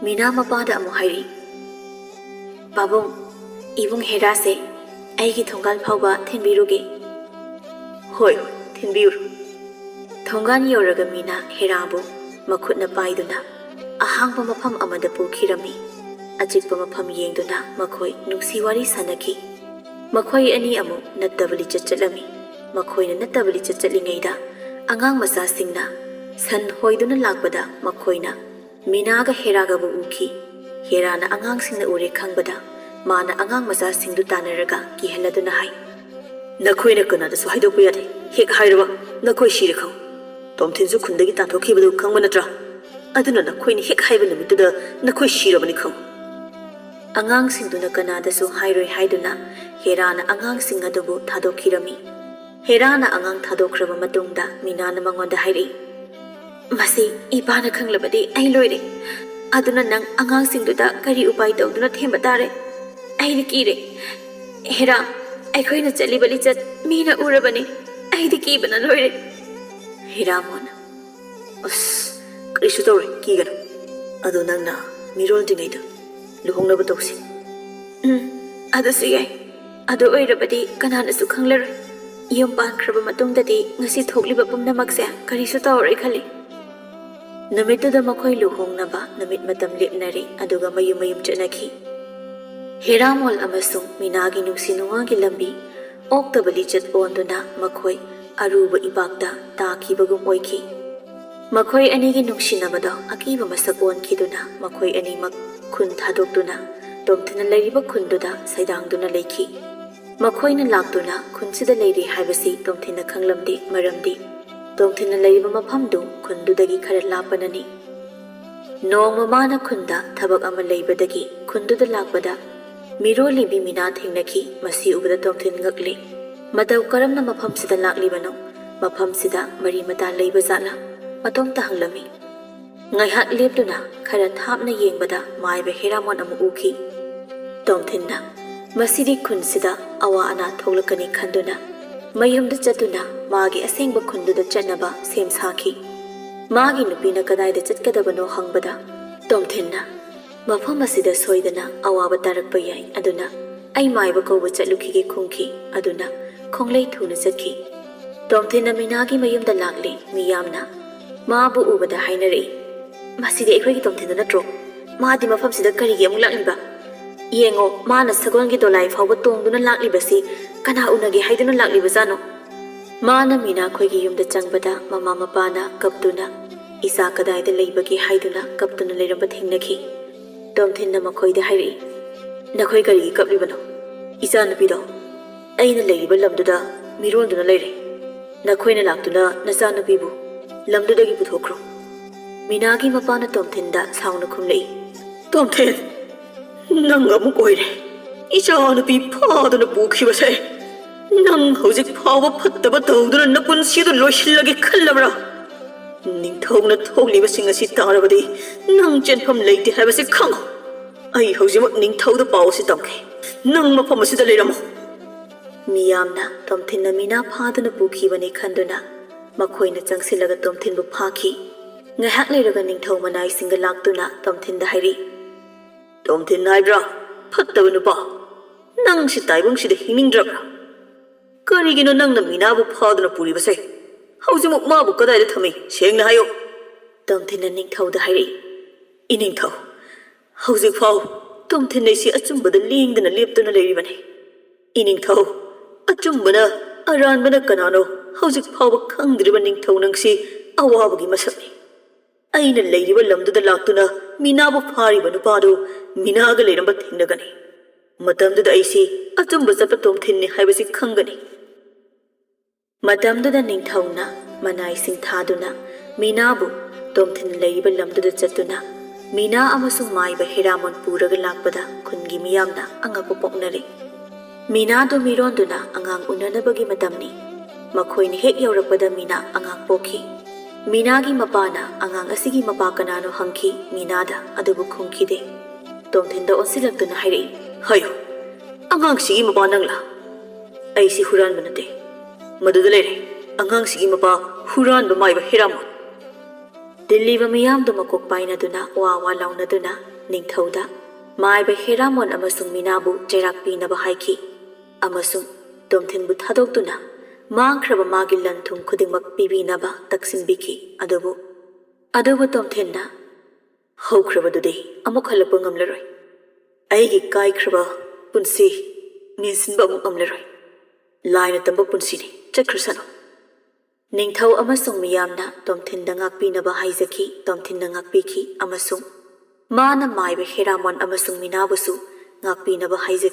ꯃꯤꯅꯥ ꯃꯄꯥꯗ ꯑꯃꯨꯛ ꯍꯥꯏꯔꯛꯏ, "ꯄꯥꯕꯨꯡ, ꯏꯕꯨꯡ ꯍꯦꯔꯥꯁꯦ ꯑꯩꯒꯤ ꯊꯣꯡꯒꯥꯜ ꯐꯥꯎꯕ ꯊꯤꯟꯕꯤꯔꯨꯒꯦ꯫" "ꯍꯣꯏ, ꯍꯣꯏ, ꯊꯤꯟꯕꯤꯌꯨꯔꯣ꯫" ꯊꯣꯡꯒꯥꯜ ꯌꯧꯔꯒ ꯃꯤꯅꯥ ꯍꯦꯔꯥꯕꯨ ꯃꯈꯨꯠꯅ ꯄꯥꯏꯗꯨꯅ ꯑꯍꯥꯡꯕ ꯃꯐꯝ ꯑꯃꯗ ꯄꯨꯈꯤꯔꯝꯃꯤ꯫ ꯑꯆꯤꯛꯄ ꯃꯐꯝ ꯌꯦꯡꯗꯨꯅ ꯃꯈꯣꯏ ꯅꯨꯡꯁꯤ ꯋꯥꯔꯤ ꯁꯥꯟꯅꯈꯤ꯫ ꯃꯈꯣꯏ ꯑꯅꯤ ꯑꯃꯨꯛ ꯅꯠꯇꯕ ꯂꯤꯆꯠ ꯆꯠꯂꯝꯃꯤ꯫ ꯃꯈꯣꯏꯅ ꯅꯠꯇꯕ ꯂꯤꯆꯠ ꯆꯠꯂꯤꯉꯩꯗ ꯑꯉꯥꯡ ꯃꯆꯥꯁꯤꯡꯅ ꯁꯟ ꯍꯣꯏꯗꯨꯅ ꯂꯥꯛꯄꯗ ꯃꯈꯣꯏꯅ ꯃꯤꯅꯥꯒ ꯍꯦꯔꯥꯒꯕꯨ ꯎꯈꯤ꯫ ꯍꯦꯔꯥꯅ ꯑꯉꯥꯡꯁꯤꯡꯅ ꯎꯔꯦ ꯈꯪꯕꯗ ꯃꯥꯅ ꯑꯉꯥꯡ ꯃꯆꯥꯁꯤꯡꯗꯨ ꯇꯥꯟꯅꯔꯒ ꯀꯤꯍꯜꯂꯗꯨꯅ ꯍꯥꯏ, "ꯅꯈꯣꯏꯅ ꯀꯅꯥꯗꯁꯨ ꯍꯥꯏꯗꯣꯛꯄ ꯌꯥꯗꯦ꯫ ꯍꯦꯛ ꯍꯥꯏꯔꯕ ꯅꯈꯣꯏ ꯁꯤꯔꯦ ꯈꯪꯉꯨ꯫ ꯇꯣꯝꯊꯤꯟꯁꯨ ꯈꯨꯟꯗꯒꯤ ꯇꯥꯟꯊꯣꯛꯈꯤꯕꯗꯨ ꯈꯪꯕ ꯅꯠꯇ꯭ꯔꯥ?" ꯑꯗꯨꯅ ꯅꯈꯣꯏꯅ ꯍꯦꯛ ꯍꯥꯏꯕ ꯅꯨꯃꯤꯠꯇꯨꯗ ꯅꯈꯣꯏ ꯁꯤꯔꯕꯅꯤ ꯈꯪꯉꯨ꯫ ꯑꯉꯥꯡꯁꯤꯡꯗꯨꯅ ꯀꯅꯥꯗꯁꯨ ꯍꯥꯏꯔꯣꯏ ꯍꯥꯏꯗꯨꯅ ꯍꯦꯔꯥꯅ ꯑꯉꯥꯡꯁꯤꯡ ꯑꯗꯨꯕꯨ ꯊꯥꯗꯣꯛꯈꯤꯔꯝꯃꯤ꯫ ꯍꯦꯔꯥꯅ ꯑꯉꯥꯡ ꯊꯥꯗꯣꯛꯈ꯭ꯔꯕ ꯃꯇꯨꯡꯗ ꯃꯤꯅꯥꯅ ꯃꯉꯣꯟꯗ ꯍꯥꯏꯔꯛꯏ, "ꯃꯁꯤ ꯏꯄꯥꯅ ꯈꯪꯂꯕꯗꯤ ꯑꯩ ꯂꯣꯏꯔꯦ꯫ ꯑꯗꯨꯅ ꯅꯪ ꯑꯉꯥꯡꯁꯤꯡꯗꯨꯗ ꯀꯔꯤ ꯎꯄꯥꯏ ꯇꯧꯗꯨꯅ ꯊꯦꯝꯕ ꯇꯥꯔꯦ? ꯑꯩꯗꯤ ꯀꯤꯔꯦ꯫ ꯍꯦꯔꯥ, ꯑꯩꯈꯣꯏꯅ ꯆꯠꯂꯤꯕ ꯂꯤꯆꯠ ꯃꯤꯅ ꯎꯔꯕꯅꯤ꯫ ꯑꯩꯗꯤ ꯀꯤꯕꯅ ꯂꯣꯏꯔꯦ꯫" ꯍꯦꯔꯥꯃꯣꯟ, "ꯑꯁ, ꯀꯔꯤꯁꯨ ꯇꯧꯔꯣꯏ, ꯀꯤꯒꯅꯨ꯫ ꯑꯗꯣ ꯅꯪꯅ ꯃꯤꯔꯣꯜꯗ꯭ꯔꯤꯉꯩꯗ ꯂꯨꯍꯣꯡꯅꯕ ꯇꯧꯁꯤ꯫" "ꯎꯝ, ꯑꯗꯨꯁꯨ ꯌꯥꯏ꯫ ꯑꯗꯨ ꯑꯣꯏꯔꯕꯗꯤ ꯀꯅꯥꯅꯁꯨ ꯈꯪꯂꯔꯣꯏ꯫ ꯌꯨꯝ ꯄꯥꯟꯈ꯭ꯔꯕ ꯃꯇꯨꯡꯗꯗꯤ ꯉꯁꯤ ꯊꯣꯛꯂꯤꯕ ꯄꯨꯝꯅꯃꯛꯁꯦ ꯀꯔꯤꯁꯨ ꯇꯧꯔꯔꯣꯏ ꯈꯜꯂꯤ꯫" ꯅꯨꯃꯤꯠꯇꯨꯗ ꯃꯈꯣꯏ ꯂꯨꯍꯣꯡꯅꯕ ꯅꯨꯃꯤꯠ ꯃꯇꯝ ꯂꯦꯞꯅꯔꯦ, ꯑꯗꯨꯒ ꯃꯌꯨꯝ ꯃꯌꯨꯝ ꯆꯠꯅꯈꯤ꯫ ꯍꯦꯔꯥꯃꯣꯜ ꯑꯃꯁꯨꯡ ꯃꯤꯅꯥꯒꯤ ꯅꯨꯡꯁꯤ ꯅꯨꯡꯉꯣꯜꯒꯤ ꯂꯝꯕꯤ ꯑꯣꯛꯇꯕ ꯂꯤꯆꯠ ꯑꯣꯟꯗꯨꯅ ꯃꯈꯣꯏ ꯑꯔꯨꯕ ꯏꯄꯥꯛꯇ ꯇꯥꯈꯤꯕꯒꯨꯝ ꯑꯣꯏꯈꯤ꯫ ꯃꯈꯣꯏ ꯑꯅꯤꯒꯤ ꯅꯨꯡꯁꯤꯅꯕꯗꯣ ꯑꯀꯤꯕ ꯃꯁꯛ ꯑꯣꯟꯈꯤꯗꯨꯅ ꯃꯈꯣꯏ ꯑꯅꯤꯃꯛ ꯈꯨꯟ ꯊꯥꯗꯣꯛꯇꯨꯅ ꯇꯣꯝꯊꯤꯟꯅ ꯂꯩꯔꯤꯕ ꯈꯨꯟꯗꯨꯗ ꯁꯩꯗꯥꯡꯗꯨꯅ ꯂꯩꯈꯤ꯫ ꯃꯈꯣꯏꯅ ꯂꯥꯛꯇꯨꯅ ꯈꯨꯟꯁꯤꯗ ꯂꯩꯔꯤ ꯍꯥꯏꯕꯁꯤ ꯇꯣꯝꯊꯤꯟꯅ ꯈꯪꯂꯝꯗꯦ, ꯃꯔꯝꯗꯤ ꯇꯣꯝꯊꯤꯟꯅ ꯂꯩꯔꯤꯕ ꯃꯐꯝꯗꯨ ꯈꯨꯟꯗꯨꯗꯒꯤ ꯈꯔ ꯂꯥꯞꯄꯅꯅꯤ꯫ ꯅꯣꯡꯃ ꯃꯥꯅ ꯈꯨꯟꯗ ꯊꯕꯛ ꯑꯃ ꯂꯩꯕꯗꯒꯤ ꯈꯨꯟꯗꯨꯗ ꯂꯥꯛꯄꯗ ꯃꯤꯔꯣꯜꯂꯤꯕꯤ ꯃꯤꯅꯥ ꯊꯦꯡꯅꯈꯤ꯫ ꯃꯁꯤ ꯎꯕꯗ ꯇꯣꯝꯊꯤꯟ ꯉꯛꯂꯤ꯫ ꯃꯇꯧ ꯀꯔꯝꯅ ꯃꯐꯝꯁꯤꯗ ꯂꯥꯛꯂꯤꯕꯅꯣ? ꯃꯐꯝꯁꯤꯗ ꯃꯔꯤ ꯃꯇꯥ ꯂꯩꯕ ꯖꯥꯠꯂꯥ? ꯃꯇꯣꯝꯇ ꯍꯪꯂꯝꯃꯤ꯫ ꯉꯥꯏꯍꯥꯛ ꯂꯦꯞꯇꯨꯅ ꯈꯔ ꯊꯥꯞꯅ ꯌꯦꯡꯕꯗ ꯃꯥꯏꯕ ꯍꯦꯔꯥꯃꯣꯟ ꯑꯃ ꯎꯈꯤ꯫ ꯇꯣꯝꯊꯤꯟꯅ ꯃꯁꯤꯗꯤ ꯈꯨꯟꯁꯤꯗ ꯑꯋꯥ ꯑꯅꯥ ꯊꯣꯛꯂꯛꯀꯅꯤ ꯈꯟꯗꯨꯅ ꯃꯌꯨꯝꯗ ꯆꯠꯇꯨꯅ ꯃꯥꯒꯤ ꯑꯁꯦꯡꯕ ꯈꯨꯟꯗꯨꯗ ꯆꯠꯅꯕ ꯁꯦꯝ ꯁꯥꯈꯤ꯫ ꯃꯥꯒꯤ ꯅꯨꯄꯤꯅ ꯀꯗꯥꯏꯗ ꯆꯠꯀꯗꯕꯅꯣ ꯍꯪꯕꯗ, ꯇꯣꯝꯊꯤꯟꯅ ꯃꯐꯝ ꯑꯁꯤꯗ ꯁꯣꯏꯗꯅ ꯑꯋꯥꯕ ꯇꯥꯔꯛꯄ ꯌꯥꯏ, ꯑꯗꯨꯅ ꯑꯩ ꯃꯥꯏꯕ ꯀꯧꯕ ꯆꯠꯂꯨꯈꯤꯒꯦ ꯈꯨꯝꯈꯤ꯫ ꯑꯗꯨꯅ ꯈꯣꯡꯂꯩ ꯊꯨꯅ ꯆꯠꯈꯤ꯫ ꯇꯣꯝꯊꯤꯟꯅ ꯃꯤꯅꯥꯒꯤ ꯃꯌꯨꯝꯗ ꯂꯥꯛꯂꯦ꯫ ꯃꯤꯌꯥꯝꯅ ꯃꯥꯕꯨ ꯎꯕꯗ ꯍꯥꯏꯅꯔꯛꯏ, "ꯃꯁꯤꯗꯤ ꯑꯩꯈꯣꯏꯒꯤ ꯇꯣꯝꯊꯤꯟꯗꯨ ꯅꯠꯇ꯭ꯔꯣ? ꯃꯥꯗꯤ ꯃꯐꯝꯁꯤꯗ ꯀꯔꯤꯒꯤ ꯑꯃꯨꯛ ꯂꯥꯛꯂꯤꯕ? ꯌꯦꯡꯉꯣ, ꯃꯥꯅ ꯁꯒꯣꯜꯒꯤ ꯗꯣꯂꯥꯏ ꯐꯥꯎꯕ ꯇꯣꯡꯗꯨꯅ ꯂꯥꯛꯂꯤꯕꯁꯤ ꯀꯅꯥ ꯎꯅꯒꯦ ꯍꯥꯏꯗꯨꯅ ꯂꯥꯛꯂꯤꯕꯖꯥꯠꯅꯣ?" ꯃꯥꯅ ꯃꯤꯅꯥ ꯈꯣꯏꯒꯤ ꯌꯨꯝꯗ ꯆꯪꯕꯗ ꯃꯃꯥ ꯃꯄꯥꯅ ꯀꯞꯇꯨꯅ ꯏꯆꯥ ꯀꯗꯥꯏꯗ ꯂꯩꯕꯒꯦ ꯍꯥꯏꯗꯨꯅ ꯀꯞꯇꯨꯅ ꯂꯩꯔꯝꯕ ꯊꯦꯡꯅꯈꯤ꯫ ꯇꯣꯝꯊꯤꯟꯅ ꯃꯈꯣꯏꯗ ꯍꯥꯏꯔꯛꯏ, "ꯅꯈꯣꯏ ꯀꯔꯤꯒꯤ ꯀꯞꯂꯤꯕꯅꯣ? ꯏꯆꯥꯅꯨꯄꯤꯗꯣ ꯑꯩꯅ ꯂꯩꯔꯤꯕ ꯂꯝꯗꯨꯗ ꯃꯤꯔꯣꯟꯗꯨꯅ ꯂꯩꯔꯦ꯫ ꯅꯈꯣꯏꯅ ꯂꯥꯛꯇꯨꯅ ꯅꯆꯥꯅꯨꯄꯤꯕꯨ ꯂꯝꯗꯨꯗꯒꯤ ꯄꯨꯊꯣꯛꯈ꯭ꯔꯣ꯫" ꯃꯤꯅꯥꯒꯤ ꯃꯄꯥꯅ ꯇꯣꯝꯊꯤꯟꯗ ꯁꯥꯎꯅ ꯈꯨꯝꯂꯛꯏ꯫ "ꯇꯣꯝꯊꯤꯟ, ꯅꯪ ꯑꯃꯨꯛ ꯑꯣꯏꯔꯦ꯫ ꯏꯆꯥꯅꯨꯄꯤ ꯐꯥꯗꯨꯅ ꯄꯨꯈꯤꯕꯁꯦ ꯅꯪ ꯍꯧꯖꯤꯛ ꯐꯥꯎꯕ ꯐꯠꯇꯕ ꯇꯧꯗꯨꯅ ꯅꯄꯨꯟꯁꯤꯗꯨ ꯂꯣꯏꯁꯤꯜꯂꯒꯦ ꯈꯜꯂꯕ꯭ꯔꯥ? ꯅꯤꯡꯊꯧꯅ ꯊꯣꯛꯂꯤꯕꯁꯤꯡ ꯑꯁꯤ ꯇꯥꯔꯕꯗꯤ ꯅꯪ ꯆꯦꯟꯐꯝ ꯂꯩꯇꯦ ꯍꯥꯏꯕꯁꯤ ꯈꯪꯉꯨ꯫ ꯑꯩ ꯍꯧꯖꯤꯛꯃꯛ ꯅꯤꯡꯊꯧꯗ ꯄꯥꯎ ꯑꯁꯤ ꯇꯝꯒꯦ꯫ ꯅꯪ ꯃꯐꯝ ꯑꯁꯤꯗ ꯂꯩꯔꯝꯃꯨ꯫" ꯃꯤꯌꯥꯝꯅ ꯇꯣꯝꯊꯤꯟꯅ ꯃꯤꯅꯥ ꯐꯥꯗꯨꯅ ꯄꯨꯈꯤꯕꯅꯤ ꯈꯟꯗꯨꯅ ꯃꯈꯣꯏꯅ ꯆꯪꯁꯤꯜꯂꯒ ꯇꯣꯝꯊꯤꯟꯕꯨ ꯐꯥꯈꯤ꯫ ꯉꯥꯏꯍꯥꯛ ꯂꯩꯔꯒ ꯅꯤꯡꯊꯧ ꯃꯅꯥꯏꯁꯤꯡꯒ ꯂꯥꯛꯇꯨꯅ ꯇꯣꯝꯊꯤꯟꯗ ꯍꯥꯏꯔꯤ, "ꯇꯣꯝꯊꯤꯟ ꯍꯥꯏꯕ꯭ꯔꯥ? ꯐꯠꯇꯕ ꯅꯨꯄꯥ! ꯅꯪꯁꯤ ꯇꯥꯏꯕꯪꯁꯤꯗ ꯍꯤꯡꯅꯤꯡꯗ꯭ꯔꯕ꯭ꯔꯥ? ꯀꯔꯤꯒꯤꯅꯣ ꯅꯪꯅ ꯃꯤꯅꯥꯕꯨ ꯐꯥꯗꯨꯅ ꯄꯨꯔꯤꯕꯁꯦ? ꯍꯧꯖꯤꯛꯃꯛ ꯃꯥꯕꯨ ꯀꯗꯥꯏꯗ ꯊꯝꯃꯤ? ꯁꯦꯡꯅ ꯍꯥꯏꯌꯨ꯫" ꯇꯣꯝꯊꯤꯟꯅ ꯅꯤꯡꯊꯧꯗ ꯍꯥꯏꯔꯛꯏ, "ꯏꯅꯤꯡꯊꯧ, ꯍꯧꯖꯤꯛꯐꯥꯎ ꯇꯣꯝꯊꯤꯟ ꯑꯩꯁꯤ ꯑꯆꯨꯝꯕꯗ ꯂꯦꯡꯗꯅ ꯂꯦꯞꯇꯨꯅ ꯂꯩꯔꯤꯕꯅꯤ꯫ ꯏꯅꯤꯡꯊꯧ, ꯑꯆꯨꯝꯕꯅ ꯑꯔꯥꯟꯕꯅ ꯀꯅꯥꯅꯣ ꯍꯧꯖꯤꯛ ꯐꯥꯎꯕ ꯈꯪꯗ꯭ꯔꯤꯕ ꯅꯤꯡꯊꯧ ꯅꯪꯁꯤ ꯑꯋꯥꯕꯒꯤ ꯃꯁꯛꯅꯤ꯫ ꯑꯩꯅ ꯂꯩꯔꯤꯕ ꯂꯝꯗꯨꯗ ꯂꯥꯛꯇꯨꯅ ꯃꯤꯅꯥꯕꯨ ꯐꯥꯔꯤꯕ ꯅꯨꯄꯥꯗꯨ ꯃꯤꯅꯥꯒ ꯂꯩꯔꯝꯕ ꯊꯦꯡꯅꯒꯅꯤ꯫ ꯃꯇꯝꯗꯨꯗ ꯑꯩꯁꯤ ꯑꯆꯨꯝꯕ ꯆꯠꯄ ꯇꯣꯝꯊꯤꯟꯅꯤ ꯍꯥꯏꯕꯁꯤ ꯈꯪꯒꯅꯤ꯫" ꯃꯇꯝꯗꯨꯗ ꯅꯤꯡꯊꯧꯅ ꯃꯅꯥꯏꯁꯤꯡ ꯊꯥꯗꯨꯅ ꯃꯤꯅꯥꯕꯨ ꯇꯣꯝꯊꯤꯟ ꯂꯩꯔꯤꯕ ꯂꯝꯗꯨꯗ ꯆꯠꯇꯨꯅ ꯃꯤꯅꯥ ꯑꯃꯁꯨꯡ ꯃꯥꯏꯕ ꯍꯦꯔꯥꯃꯣꯟ ꯄꯨꯔꯒ ꯂꯥꯛꯄꯗ ꯈꯨꯟꯒꯤ ꯃꯤꯌꯥꯝꯅ ꯑꯉꯛꯄ ꯄꯣꯛꯅꯔꯦ꯫ ꯃꯤꯅꯥꯗꯨ ꯃꯤꯔꯣꯟꯗꯨꯅ ꯑꯉꯥꯡ ꯎꯅꯅꯕꯒꯤ ꯃꯇꯝꯅꯤ꯫ ꯃꯈꯣꯏꯅ ꯍꯦꯛ ꯌꯧꯔꯛꯄꯗ ꯃꯤꯅꯥ ꯑꯉꯥꯡ ꯄꯣꯛꯈꯤ꯫ ꯃꯤꯅꯥꯒꯤ ꯃꯄꯥꯅ ꯑꯉꯥꯡ ꯑꯁꯤꯒꯤ ꯃꯄꯥ ꯀꯅꯥꯅꯣ ꯍꯪꯈꯤ꯫ ꯃꯤꯅꯥꯗ ꯑꯗꯨꯕꯨ ꯈꯨꯝꯈꯤꯗꯦ꯫ ꯇꯣꯝꯊꯤꯟꯗ ꯑꯣꯟꯁꯤꯜꯂꯛꯇꯨꯅ ꯍꯥꯏꯔꯛꯏ, "ꯍꯥꯏꯌꯨ, ꯑꯉꯥꯡꯁꯤꯒꯤ ꯃꯄꯥ ꯅꯪꯂꯥ? ꯑꯩꯁꯤ ꯍꯨꯔꯥꯟꯕ ꯅꯠꯇꯦ꯫ ꯃꯗꯨꯗ ꯂꯩꯔꯦ, ꯑꯉꯥꯡꯁꯤꯒꯤ ꯃꯄꯥ ꯍꯨꯔꯥꯟꯕ ꯃꯥꯏꯕ ꯍꯦꯔꯥꯃꯣꯟ꯫" ꯇꯤꯜꯂꯤꯕ ꯃꯤꯌꯥꯝꯗꯨ ꯃꯀꯣꯛ ꯄꯥꯏꯅꯗꯨꯅ ꯋꯥ ꯋꯥ ꯂꯥꯎꯅꯗꯨꯅ ꯅꯤꯡꯊꯧꯗ ꯃꯥꯏꯕ ꯍꯦꯔꯥꯃꯣꯟ ꯑꯃꯁꯨꯡ ꯃꯤꯅꯥꯕꯨ ꯆꯩꯔꯥꯛ ꯄꯤꯅꯕ ꯍꯥꯏꯈꯤ ꯑꯃꯁꯨꯡ ꯇꯣꯝꯊꯤꯟꯕꯨ ꯊꯥꯗꯣꯛꯇꯨꯅ ꯃꯥꯡꯈ꯭ꯔꯕ ꯃꯥꯒꯤ ꯂꯟ ꯊꯨꯝ ꯈꯨꯗꯤꯡꯃꯛ ꯄꯤꯕꯤꯅꯕ ꯇꯛꯁꯤꯟꯕꯤꯈꯤ꯫ ꯑꯗꯨꯕꯨ, ꯑꯗꯨꯕꯨ ꯇꯣꯝꯊꯤꯟꯅ ꯍꯧꯈ꯭ꯔꯕꯗꯨꯗꯤ ꯑꯃꯨꯛ ꯍꯜꯂꯛꯄ ꯉꯝꯂꯔꯣꯏ꯫ ꯑꯩꯒꯤ ꯀꯥꯏꯈ꯭ꯔꯕ ꯄꯨꯟꯁꯤ ꯃꯦꯟꯁꯤꯟꯕ ꯑꯃꯨꯛ ꯉꯝꯂꯔꯣꯏ꯫ ꯂꯥꯏꯅ ꯇꯝꯕ ꯄꯨꯟꯁꯤꯅꯤ, ꯆꯠꯈ꯭ꯔꯁꯅꯨ꯫ ꯅꯤꯡꯊꯧ ꯑꯃꯁꯨꯡ ꯃꯤꯌꯥꯝꯅ ꯇꯣꯝꯊꯤꯟꯗ ꯉꯥꯛꯄꯤꯅꯕ ꯍꯥꯏꯖꯈꯤ꯫ ꯇꯣꯝꯊꯤꯟꯅ ꯉꯥꯛꯄꯤꯈꯤ ꯑꯃꯁꯨꯡ ꯃꯥꯅ ꯃꯥꯏꯕ ꯍꯦꯔꯥꯃꯣꯟ ꯑꯃꯁꯨꯡ ꯃꯤꯅꯥꯕꯨꯁꯨ ꯉꯥꯛꯄꯤꯅꯕ ꯍꯥꯏꯖꯈꯤ꯫